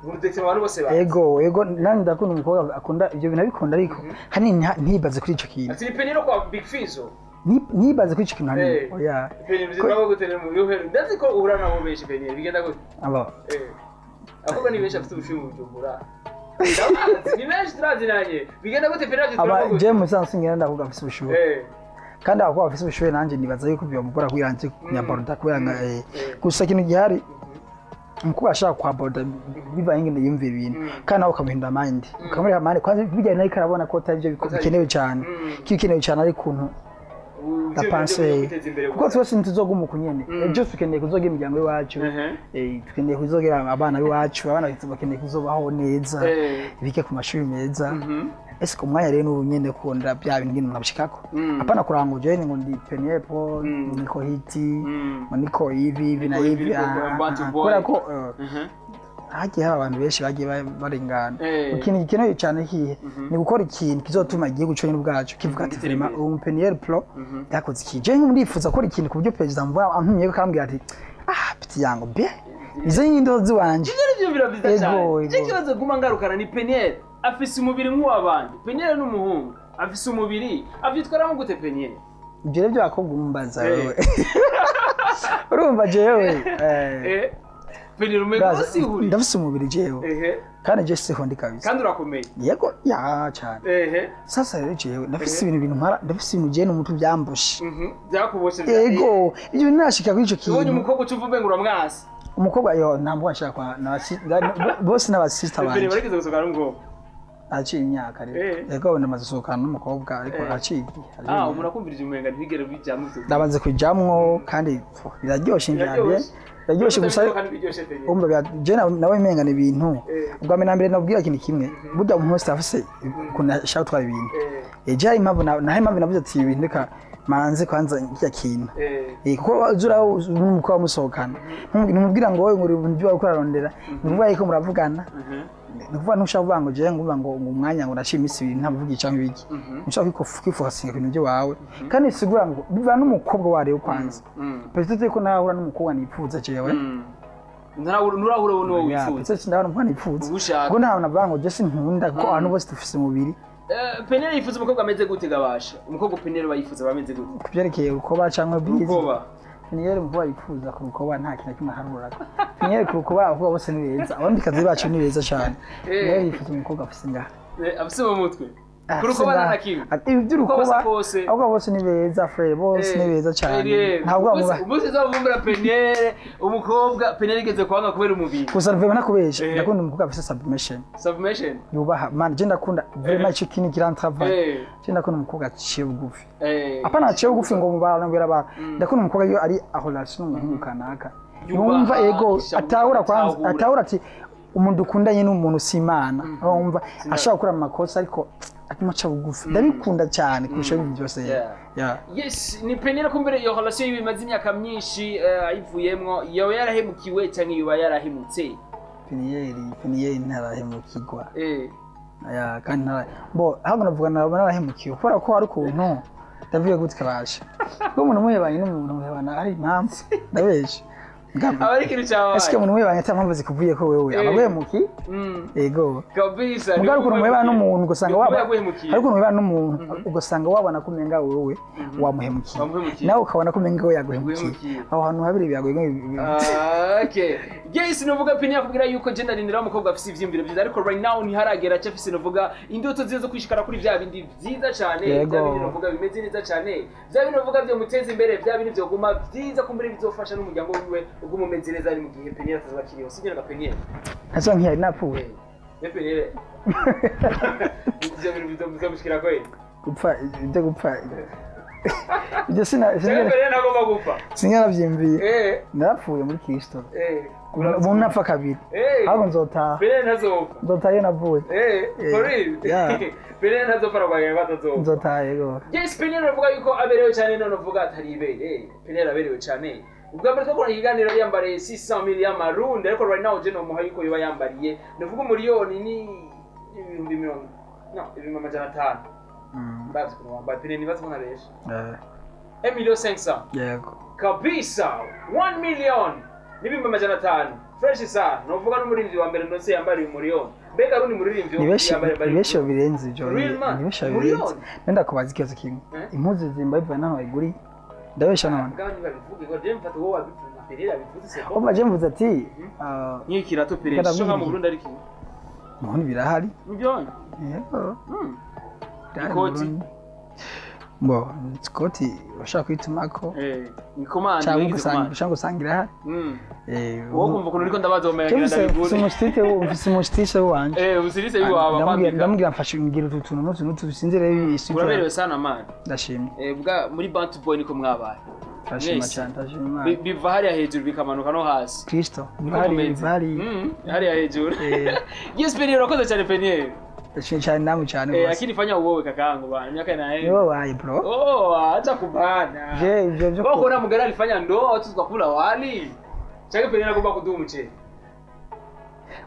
Speaker 2: umuntu ndetse abantu bose bazi.
Speaker 1: Ego, nanjye ndakunda umukobwa akunda ibyo bintu, abikunda ariko hanini ntibaze kuri ico kintu.
Speaker 2: Ati ni Peniel kwa Big Fizzo.
Speaker 1: Ntibaze kuri ico kintu hanini. Oya.
Speaker 2: Peniel bizima gute mu yuhe, ndazi ko uhura nabo benshi Peniel, bigenda gute?
Speaker 1: Aba
Speaker 2: Abakobwa ni benshi bafite ubushuhe mu Bujumbura. Ndabazi, ni benshi turazinanye. Bigenda gute Peniel?
Speaker 1: Aba
Speaker 2: Gute?
Speaker 1: je musanzwe ngenda ndavuga afise ubushuhe, kandi abakobwa bafise ubushuhe nanjye nibaza yuko byamugora kugira nze kunyaborda kubera nga gusa ikintu gihari, umukobwa ashaka kwaborda bivanye ingene yumva ibintu, kandi nawe ukamuhindura mind, ukamureka mind kwanza bijyanye n'ariko arabona ko atari byo bikenewe cyane, ko ibikenewe cyane ari ukuntu la pensée, kuko twese ntituzoguma uku nyene. Ejo tukeneye kuzogira imiryango iwacu, tukeneye kuzogira abana b'iwacu, abana bakeneye kuzobaho neza, bige ku mashuri meza. Ese ku mwanya rero n'ubu nyene kunda bya bintu nyene nabishikako, apana kuranga uje ngo ndi Peniel Pro, niko hiti, ngo niko ibi ibi na
Speaker 2: Niko ibi,
Speaker 1: ibi,
Speaker 2: niko Bantu Boy.
Speaker 1: kubera ko hagiye haba abantu benshi bagiye barengana. Ikintu gikenewe cyane kihe ni gukora ikintu kizotuma igihugu cyonyine ubwacu kivuga ati
Speaker 2: Gitera
Speaker 1: vraiment
Speaker 2: imbere.
Speaker 1: uwo Peniel Pro yakoze iki. Je ndifuza gukora ikintu ku buryo perezida mvuga antumye ko akambwira ati ah, petit yango be izo ni indoto ziwanje.
Speaker 2: Ivyo bira byiza
Speaker 1: Ego,
Speaker 2: cyane.
Speaker 1: ego.
Speaker 2: Icyo kibazo guma ngarukana ni Peniel afise umubiri nk'uw'abandi. Peniel ni umuhungu afise umubiri, avyitwaramo gute Peniel?
Speaker 1: Ibyo rero by'abakobwa umbaza wewe, urumva jewe
Speaker 2: Peniel umengo usihuri.
Speaker 1: Ndafise umubiri jewe, kandi je siho ndi kabisa.
Speaker 2: Kandi urakomeye.
Speaker 1: Yego ya cyane. Sasa rero jewe ndafise ibintu mpara, ndafise ibintu jewe n'umutwe byambushe.
Speaker 2: Byakuboshe.
Speaker 1: Yego, ibyo bintu nashika kuri ico
Speaker 2: Ubonye
Speaker 1: kintu.
Speaker 2: umukobwa uca uvuga ngo uramwasi.
Speaker 1: Umukobwa yo ntabwo nshaka kwa bose n'abasista
Speaker 2: Peniel
Speaker 1: banje.
Speaker 2: barigeze gusohokana n'umukobwa?
Speaker 1: Aciye imyaka rero. Yego, ndamaze gusohokana n'umukobwa ariko aciye igihe. Aciye
Speaker 2: Ah,
Speaker 1: igihe.
Speaker 2: umuntu akumvirije umenga ntibigere bijamwo ivyo.
Speaker 1: Ndamaze kujamwo kandi pfu, biraryoshe njyane, biraryoshe gusa.
Speaker 2: Kandi biryoshe Peniel.
Speaker 1: Umva je nawe menga ni ibintu. Ubwa mbere na mbere nabwira ikintu kimwe, burya umuntu wese afise ukuntu ashaka gutwara ibintu. Je hari impamvu naho impamvu navuze ati ibintu reka Manze kwanza kirya kintu. Kuko uzura n'umukobwa musohokana, ntumubwira ngo wowe ngo uri ibyo wariko urarondera, ni ukuvuga yuko muravugana. Ni ukuvuga ntushaka kuvuga ngo jewe ngo umwanya ngo naciye iminsi 2 ntamuvugisha canke ibiki. Ntushaka kwifokasinga ku bintu by'iwawe, kandi bisigura ngo biva n'umukobwa wariwe kwanza. Peut-être ko nahura n'umukobwa nipfuza jewe.
Speaker 2: Nturahura n'uwo
Speaker 1: Ya,
Speaker 2: wifuza?
Speaker 1: Peut-être ndabona umukobwa nipfuza.
Speaker 2: Ugushaka.
Speaker 1: Kuko ntawe navuga ngo je sinkunda, kuko abantu bose dufise umubiri.
Speaker 2: Penel yifuza umukobwa ameze gute gabasha? Umukobwa Penel bayifuza bameze gute?
Speaker 1: Ku byerekeye urukoba cyangwa bizi?
Speaker 2: Urukoba.
Speaker 1: Peniel umukobwa yifuza ku rukoba nta kintu na kimwe aharurako. Peniel ku rukoba abakobwa bose ni beza, abandikazi bacu ni beza cyane. Peniel yifuza umukobwa afise ingaha.
Speaker 2: Afise mu mutwe.
Speaker 1: Afise
Speaker 2: Ku rukoba
Speaker 1: ingaha.
Speaker 2: nta na kimwe.
Speaker 1: Ibi by'urukoba,
Speaker 2: Uko basa kose.
Speaker 1: abakobwa bose ni beza frère, bose ni beza cyane. Ntabwo
Speaker 2: Umunsi
Speaker 1: bamuba.
Speaker 2: Umunsi uzavumbura Penel, umukobwa Penel igeze kwanga kubera umubiri.
Speaker 1: Gusa vraiment nakubesha, ndakunda umukobwa afise submission.
Speaker 2: Submission.
Speaker 1: Yubaha man, je ndakunda vraiment ico kintu grand travail. Je ndakunda umukobwa aciye bugufi. Apana aciye bugufi ngo mubana ngwera abantu. Ndakunda umukobwa iyo ari aho relation n'umuhungu kanaka.
Speaker 2: Yubaha,
Speaker 1: Yumva ego
Speaker 2: ishavu,
Speaker 1: atahura kwanza,
Speaker 2: atahura.
Speaker 1: atahura ati umuntu dukundanye n'umuntu si Imana. Urumva ashobora gukora amakosa ariko akima aca bugufi. Ndabikunda cyane kurusha ibindi byose.
Speaker 2: Yeah.
Speaker 1: Yeah.
Speaker 2: Yes, ni Penel kumbere iyo relation yiwe imaze imyaka myinshi ayivuyemwo, yoba yarahemukiwe canke yoba yarahemutse?
Speaker 1: Peniel ntarahemukirwa. Ya, kandi ntara bo ahubwo navuga narahemukiwe kubera ko hari ukuntu ndavuga gutya kabasha. Kuko umuntu muhebanye n'umuntu muhebana ari impamvu, ndabesha.
Speaker 2: Aba ari ikintu cyabaye.
Speaker 1: Ese umuntu muhebanye ata mpamvu zikuvuye ko wewe abaguhemuki? Ego.
Speaker 2: Kabisa.
Speaker 1: Mugabo ukuntu muhebana n'umuntu ugasanga waba
Speaker 2: yaguhemukiye.
Speaker 1: hari ukuntu muhebana n'umuntu ugasanga wabona ko umenga wewe wamuhemukiye.
Speaker 2: Wamuhemukiye.
Speaker 1: Nawe ukabona ko umenga we yaguhemukiye.
Speaker 2: Yaguhemukiye.
Speaker 1: Aho hantu habiri byaguye.
Speaker 2: Ah, okay. Yes, nuvuga Penel akubwira yuko je ndarindira umukobwa afise ivyiyumviro vyiza, ariko right now ntiharagera, aca afise nuvuga indoto ziza zo kwishikana kuri vya bindi vyiza cane,
Speaker 1: Yego.
Speaker 2: vya bindi nuvuga bimeze neza cane, vya bindi nuvuga vyomuteza imbere, vya bindi vyoguma vyiza kumbere bizofasha n'umuryango wiwe uguma umeze neza ari mu gihe Penel atazoba akiriho. Sibyo na Penel?
Speaker 1: Ntacyo nkiyari napfuye.
Speaker 2: Ne Penel. Ivyo bintu bizomushikira kweli.
Speaker 1: Gupfa, ibyo gupfa. Ibyo sina
Speaker 2: Cyangwa Penel ntagomba gupfa.
Speaker 1: Sinarabyimviye. Narapfuye muri Kristo. Umuntu napfa kabiri. Ahubwo nzotaha.
Speaker 2: Penel ntazopfa.
Speaker 1: Nzotaha iyo navuye.
Speaker 2: For real?
Speaker 1: Yeah.
Speaker 2: Penel ntazopfa, aragwanya ko atazopfa.
Speaker 1: Nzotaha yego.
Speaker 2: Yes, Penel avuga yuko aberewe cyane, none uvuga atari ibere. Penel aberewe cyane. Ubwa mbere twakora ikiganiro yambariye 600 mille y'amarundi, ariko right now je nomuha yuko yoba yambariye nuvuga umuriyoni ni ibihumbi mirongo, no 500,000. Mbazi ukuntu wambaye Penel, nibaze ko nabesha. 1 million 500.
Speaker 1: Yego.
Speaker 2: Kabisa, 1 million n'500,000, fresh sana. Novuga n'umuririmbyi wa mbere ndose yambariye umuriyoni. Mbega rundi muririmbyi
Speaker 1: Ni benshi
Speaker 2: yambariye
Speaker 1: ni benshi birenze ibyo.
Speaker 2: Real man.
Speaker 1: Ni benshi
Speaker 2: Miliyoni.
Speaker 1: birenze. Nenda kubaza ikibazo kimwe. Impuzu zimba biva naho bayiguriye. Ndabesha none?
Speaker 2: Kandi babivuge ngo je mfata wowe wabivuze nka Penel abivuze, c'est bon.
Speaker 1: Umva je mvuze ati ah,
Speaker 2: Nk'iyo kirato Penel
Speaker 1: Reka
Speaker 2: cyo nka mu
Speaker 1: ndabwira.
Speaker 2: Burundi ariko
Speaker 1: Muhuni birahari.
Speaker 2: nibyo.
Speaker 1: Yego. Birahari mu
Speaker 2: Ikoti.
Speaker 1: Burundi. Bo, ikoti urashaka kwitumako
Speaker 2: Ni commande
Speaker 1: cyangwa
Speaker 2: wigize
Speaker 1: ugasanga
Speaker 2: commande.
Speaker 1: ushaka gusanga irahari.
Speaker 2: Wowe kumva ukuntu uriko ndabaza
Speaker 1: Mfise
Speaker 2: umenga ndabigure.
Speaker 1: umusitike, mfise umusitike wanje.
Speaker 2: Usirise yiwawe kwambika.
Speaker 1: Ndamubwira mfashe ngira utu tuntu n'utu n'utu, sinzi rero isuku.
Speaker 2: Uraberewe sana man.
Speaker 1: Ndashimye.
Speaker 2: Bwa muri Bantu Boy niko mwabaye.
Speaker 1: Ndashima
Speaker 2: Yes.
Speaker 1: cyane, ndashima Imana.
Speaker 2: Biva hariya hejuru bikamanuka no hasi.
Speaker 1: Kristo
Speaker 2: Niko
Speaker 1: bari
Speaker 2: mumeze.
Speaker 1: bari
Speaker 2: Hariya hejuru. Yes, Penel, urakoze cyane Penel.
Speaker 1: Ndashimye cyane namwe cyane rwose.
Speaker 2: Akili fanya uwowe kakangu bana. Miaka inaenda.
Speaker 1: Niwe waye bro.
Speaker 2: Oh, acha kubana.
Speaker 1: Je ivyo byo
Speaker 2: Wewe kuna mugara alifanya ndoa watu tukakula wali. Chake Penel agomba kuduha umuceri.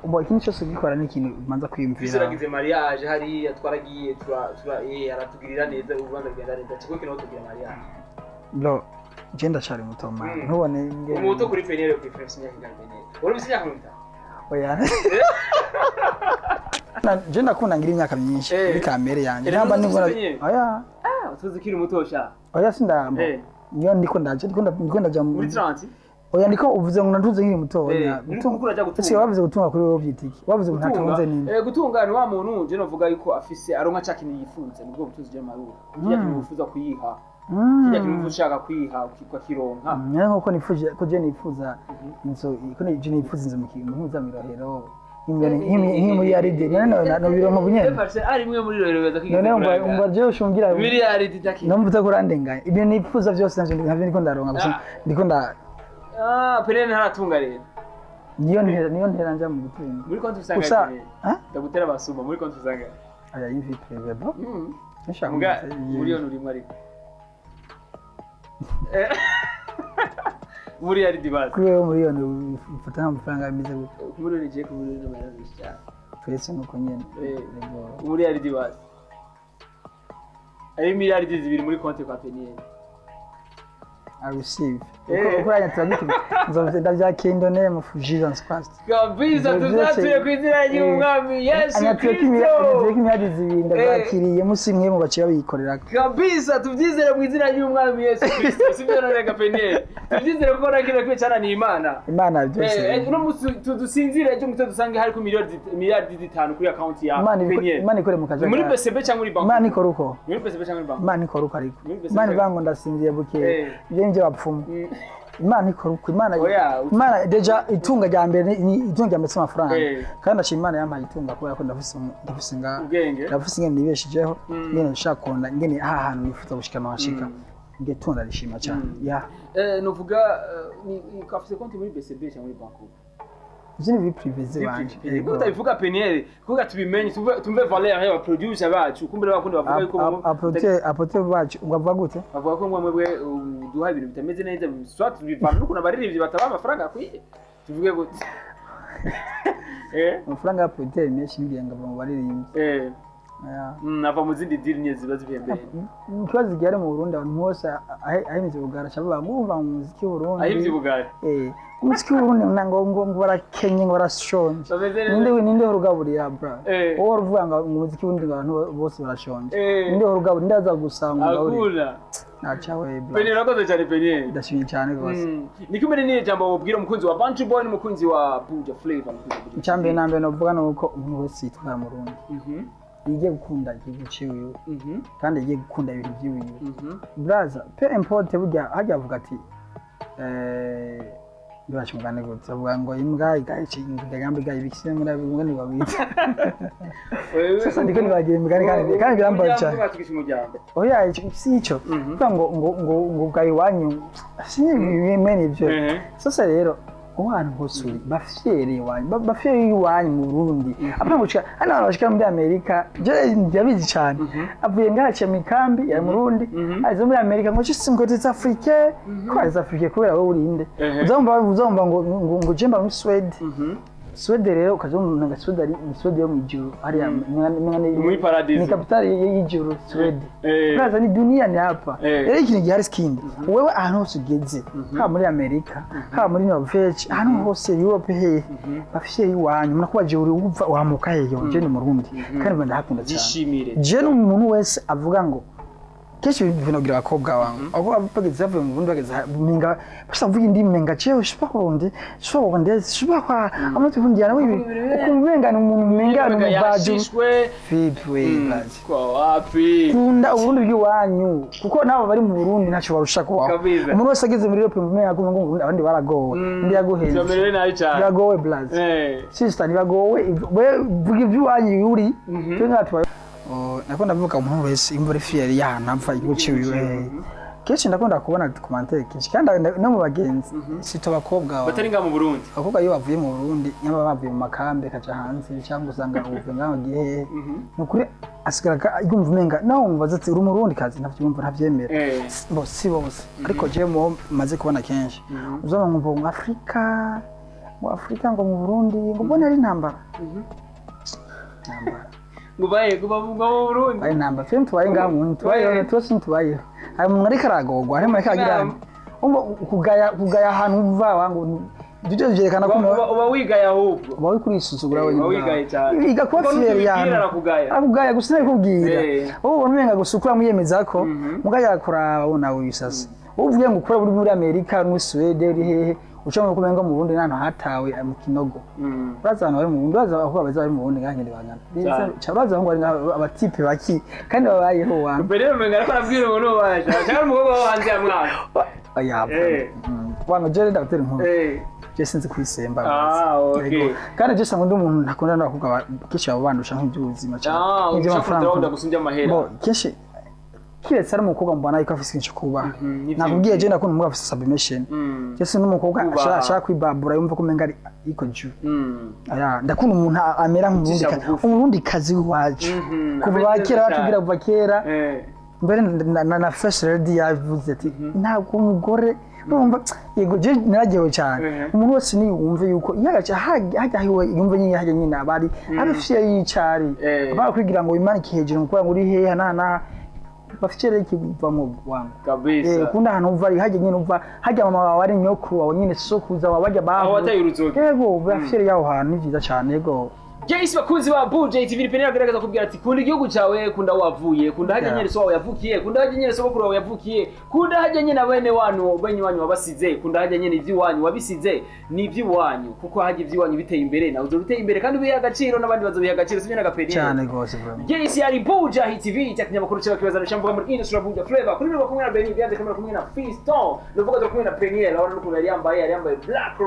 Speaker 1: Ubwo ikintu cyose ugikora ni ikintu ubanza kwiyumvira.
Speaker 2: Turagize mariage hariya, twaragiye tura tura aratugirira neza, urubanza rugenda neza. Kigo kino tugira mariage.
Speaker 1: Bro, je ndacari muto man. Ntubone
Speaker 2: Umuto kuri Penel, kuri French imyaka ingana Penel? Uri mfite imyaka 50?
Speaker 1: Oya. Je ndakunda ngira imyaka myinshi muri kamere yanjye. Namba
Speaker 2: ntuzi
Speaker 1: nibona.
Speaker 2: Penel?
Speaker 1: Oya.
Speaker 2: Ah, utuzi ukiri muto sha.
Speaker 1: Oya, sindamba. Niyo ndiko ndaje, ndiko ndaja
Speaker 2: Muri 30?
Speaker 1: Oya, ndiko uvuze ngo natuze nkiri muto, oya.
Speaker 2: Uriko uraja gutunga.
Speaker 1: Ese wavuze gutunga kuri wowe byitiki? Wavuze ngo ntatunze ninde?
Speaker 2: Gutunga ni wa muntu je novuga yuko afise aronka ca kintu yifuza, nibwo butunzi je marura. Kirya kintu wifuza kuyiha. Kirya kintu ushaka kwiha ukakironka.
Speaker 1: Nyine nkuko nifuje ko je nifuza inzu, ko je nifuza inzu mu kintu mpuzamirahero nk'imiliyaride, none no bironka bunyene.
Speaker 2: Ari imwe muri Rohero baza kwiga.
Speaker 1: None umva je ushumbwira
Speaker 2: miliyaridi taki.
Speaker 1: Numva utakurandenganya, ibyo nifuza byose navyo ndiko ndaronka gusa ndiko nda
Speaker 2: Ah, Penel ntaratunga rero.
Speaker 1: Niyo ntera nja mu gutunga.
Speaker 2: Muri konti usanga
Speaker 1: Gusa
Speaker 2: Penel.
Speaker 1: ha
Speaker 2: Ndagutera abasuma muri konti usanga.
Speaker 1: Aya imvi privé bro. Nshaka
Speaker 2: Muga
Speaker 1: kumenya.
Speaker 2: miliyoni urimo ariko. Umuriyaridi bazi.
Speaker 1: Kuri wewe miliyoni ufata nk'amafaranga ameze gute?
Speaker 2: Umuriyoni je ku miliyoni n'amahera menshi cyane.
Speaker 1: Twese nuko nyene.
Speaker 2: Umuriyaridi bazi. Ari miliyaridi 2 muri konti kwa Peniel.
Speaker 1: I receive. Uko yanyatura nzovye ndavyakira in the name of Jesus Christ.
Speaker 2: Kabisa tuzatuye ku izina ry'umwami Yesu Kristo.
Speaker 1: Anyatuye kimyadi 2 ndavyakiriye musi mwe mu baciye babikorera.
Speaker 2: Kabisa tuvyizere mu izina ry'umwami Yesu Kristo. Sivyo none ga Peniel. Tuvyizere ko nakira kwicana ni Imana.
Speaker 1: Imana byose.
Speaker 2: Uno musi tudusinzire ejo mutwe dusange hari ku miliyaridi 5 kuri account ya Peniel.
Speaker 1: Imana ikore mu kajaga.
Speaker 2: Muri BCB cyangwa muri bank.
Speaker 1: Imana ikora uko.
Speaker 2: Muri BCB cyangwa muri bank.
Speaker 1: Imana ikora uko ariko. Imana ivango ndasinziye buke. Ibyo nivyo bapfumu. Imana ikora uko. Imana Imana deja itunga rya mbere ni itunga rya mbere amafaranga. Kandi ndashima Imana yampaye itunga kubera ko ndafise nga ndafise ngene nibeshijeho ngene nshaka konda ngene aha hantu nifuza gushika nashika. Nge tunda rishima cyane. Ya.
Speaker 2: Novuga ni kafise konti muri BCB cyangwa muri bank.
Speaker 1: Ivyo ni vie privée zibanje.
Speaker 2: Kuko utabivuga Peniel, kuko tubimenye tumve valeur ya producer bacu, kumbe bakundi bavuga yuko
Speaker 1: apote bacu ngo gute?
Speaker 2: Bavuga ko mwebwe duha ibintu bitameze neza, soit bivana n'ukuntu abaririmbyi bataba amafaranga akwiye. Tuvuge gute?
Speaker 1: Amafaranga ya producer menshi ngiye ngo mu baririmbyi.
Speaker 2: Ava mu zindi deal nye ziba zibihembeye.
Speaker 1: Ikibazo gihari mu Burundi abantu bose ahimye ubugara cyaba bumva mu muziki w'u Burundi.
Speaker 2: Ahimye ubugara.
Speaker 1: Umuziki w'u Burundi ngo ngo barakenye ngo barashonje. Ninde urugaburira bra. Wowe uruvuga ngo mu muziki w'u Burundi abantu bose barashonje. Ninde urugaburira ndaza gusanga
Speaker 2: ugaburira.
Speaker 1: Nachawe bra.
Speaker 2: Peniel urakoze cyane Peniel.
Speaker 1: Ndashimye cyane rwose.
Speaker 2: Nikumene ni jambo wobwira umukunzi wa Bantu Boy n'umukunzi wa Buja Flavor.
Speaker 1: Icyambere na mbere novuga nuko umuntu wese yitwara mu Burundi. Yige gukunda igihugu ciwe kandi yige gukunda ibintu vyiwe. Braza pe importe burya hajya avuga ati ndibashimugane gutse avuga ngo imbwa igayice ingambi igayibikise muri abimwe babita. Sasa ndiko nibagiye imigani kandi birambaye cyane. Oya si ico kuvuga ngo ngo ngo ngo gayiwanyu si bimene ibyo. Sasa rero ahantu hose uri bafyere iwanyu bafyere iwanyu mu Burundi apana gushika hano abantu bashika muri Amerika je ndabizi cyane avuye ngaha mu ikambi ya Burundi aze muri Amerika ngo cisi ngo des Afrique ko des Afrique kubera wowe urinde uzumva ngo ngo je mba muri Swede Swede rero ukazumva ngo Swede ari Swede yo mu ijuru hariya
Speaker 2: muri paradise
Speaker 1: ni kapitali y'ijuru Swede uraza ni dunia ni hapa rero ikintu gihari sikindi wewe ahantu hose ugeze haba muri Amerika haba muri Norvege ahantu hose Europe hehe bafishe iwanyu munakubaje uri uva wamuka hehe je ni Murundi kandi ndahakunda cyane
Speaker 2: jishimire
Speaker 1: je n'umuntu wese avuga ngo kenshi binogira abakobwa wangu aho bageze bavuye mu Burundi bageze minga basa mvuga indimi menga cewe shipa shipa shipa kwa amatu bundi yana wibi ukumvenga ni umuntu menga ni mubaju fipwe bazi
Speaker 2: kwa wapi
Speaker 1: kunda Uburundi bw'iwanyu kuko nabo bari mu Burundi ntacyo barusha kubaho umuntu wese ageze muri Europe menga kumva ngo abandi baragowe ndi yaguhenze biragowe blaze sister nibagowe we vuga iby'iwanyu uri twe nkatwa nakunda kuvuga umuntu wese imvura ifiyeri yahantu igihugu ciwe kenshi ndakunda kubona commentaire kenshi kandi no mu bagenzi sito abakobwa
Speaker 2: batari nga mu Burundi
Speaker 1: abakobwa iyo bavuye mu Burundi nyama bavuye mu makambe kaca hanze cyangwa usanga uvuye ngaho gihe nukuri asigara yumva umenga naho umubaza ati uri umurundi kazi ntavyumva ntavyemera bo si bose ariko je mu maze kubona kenshi uzaba nkumva mu Afrika mu Afrika ngo mu Burundi ngo mbone ari intambara intambara
Speaker 2: ngubaye kubavuga mu Burundi
Speaker 1: ari namba film tubaye ngaho mu tubaye twese tubaye hari umuntu ariko aragogwa hari umuntu akagira umva kugaya ahantu uva wangu ibyo byerekana ko
Speaker 2: uba wigaya ahubwo
Speaker 1: uba uri kurisuzugura wenyine
Speaker 2: wigaye cyane
Speaker 1: wiga kuba fier yahantu arakugaya gusa ntabikubwira wowe ubona umenga gusa ukura mwiyemeza ko mugaya kuraba ubona wisasa uvuye ngo ukora uri muri Amerika muri Swede uri hehe ushobora kumenga mu Burundi nano hatawe mu kinogo uraza abantu bari mu Burundi uraza aho baza bari mu Burundi ngangende bangana uraza aho bari abatipe baki kandi babayeho wangu
Speaker 2: mbere umenga ariko arabwira umuntu waje cyangwa umukobwa wo hanze ya mwana
Speaker 1: oya wangu je ndatera inkuru je sinzi kwisemba
Speaker 2: okay
Speaker 1: kandi je sanga ndi umuntu ntakunda n'abakobwa kenshi baba bandusha nk'iby'ubuzima cyane
Speaker 2: nk'iby'amafaranga gusumbya amahera
Speaker 1: kenshi kiretse ari umukobwa mbona yuko afise ikintu kubaha nakubwiye je ndakunda umukobwa afise submission je si n'umukobwa ashaka kwibabura yumva ko umenga iko ju aya ndakunda umuntu amera nk'umurundi umurundi kazi wacu kuva kera batubwira kuva kera Mbere na First Lady yavuze ati ntabwo umugore, urumva, yego, je naragewe cyane. Umuntu wese niyumve yuko iyo agaca hajya hiwe, yumve nyine hajya nyine abari abifitiye yicari, bakwigira ngo wimanike hejuru ngo kubera ngo uri hehe na na bafite rero ikivamo wangu. Kunda ahantu uva ari hajya nyine, uva hajya mama wawe ari nyokuru wawe nyine, sokuza wawe bajya baho.
Speaker 2: Aho wateye uruzogi.
Speaker 1: Yego, bafite yaho hantu ni byiza cyane, yego.
Speaker 2: Yes, bakunzi ba Buja TV, Penera agaragaza kubwira ati kunda igihugu cyawe, kunda wavuye, kunda hajya nyene so wawe yavukiye, kunda hajya nyene sogokuru wawe yavukiye, kunda hajya nyene bene wanyu, bene wanyu wabasize, kunda hajya nyene ivy'iwanyu wabisize ni ivy'iwanyu, kuko hajya ivy'iwanyu biteye imbere nawe uzoba uteye imbere kandi ubiha agaciro n'abandi bazobiha agaciro, sibyo n'agapenera?
Speaker 1: Cyane rwose bro.
Speaker 2: Yes, yari Buja Hit TV, cya kinyamakuru cyawe kibazana cyamvuga muri industry ya Buja Flavor. Kuri mwe kumwe na Benny Bianze kamera, kumwe na Fiston. Nuvuga turi kumwe na Peniel, urabona n'ukuntu yari yambaye black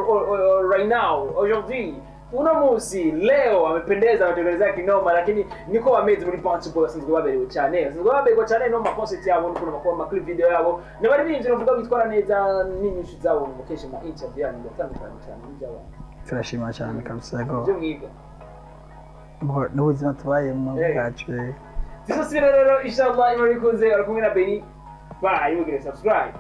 Speaker 2: right now, aujourd'hui. Uno munsi leo amependeza, ametengenezea kinoma, lakini niko wameze muri Bounce Boy basanzwe baberewe cyane. Basanzwe baberwa cyane no ma concert yabo, n'ukuntu bakora ama clip video yabo. N'abaririmbyi nuvuga bitwara neza n'inyishu zabo mu kenshi ma interview yanyu biratandukanye cyane n'iby'abantu.
Speaker 1: Turashima cyane kabisa, yego.
Speaker 2: Ibyo mwiga.
Speaker 1: Bo, n'ubuzima tubayemo bwacu.
Speaker 2: Tuzosubira rero inshallah, Imana ikunze. Ari kumwe na Benny. Bye, mugire subscribe.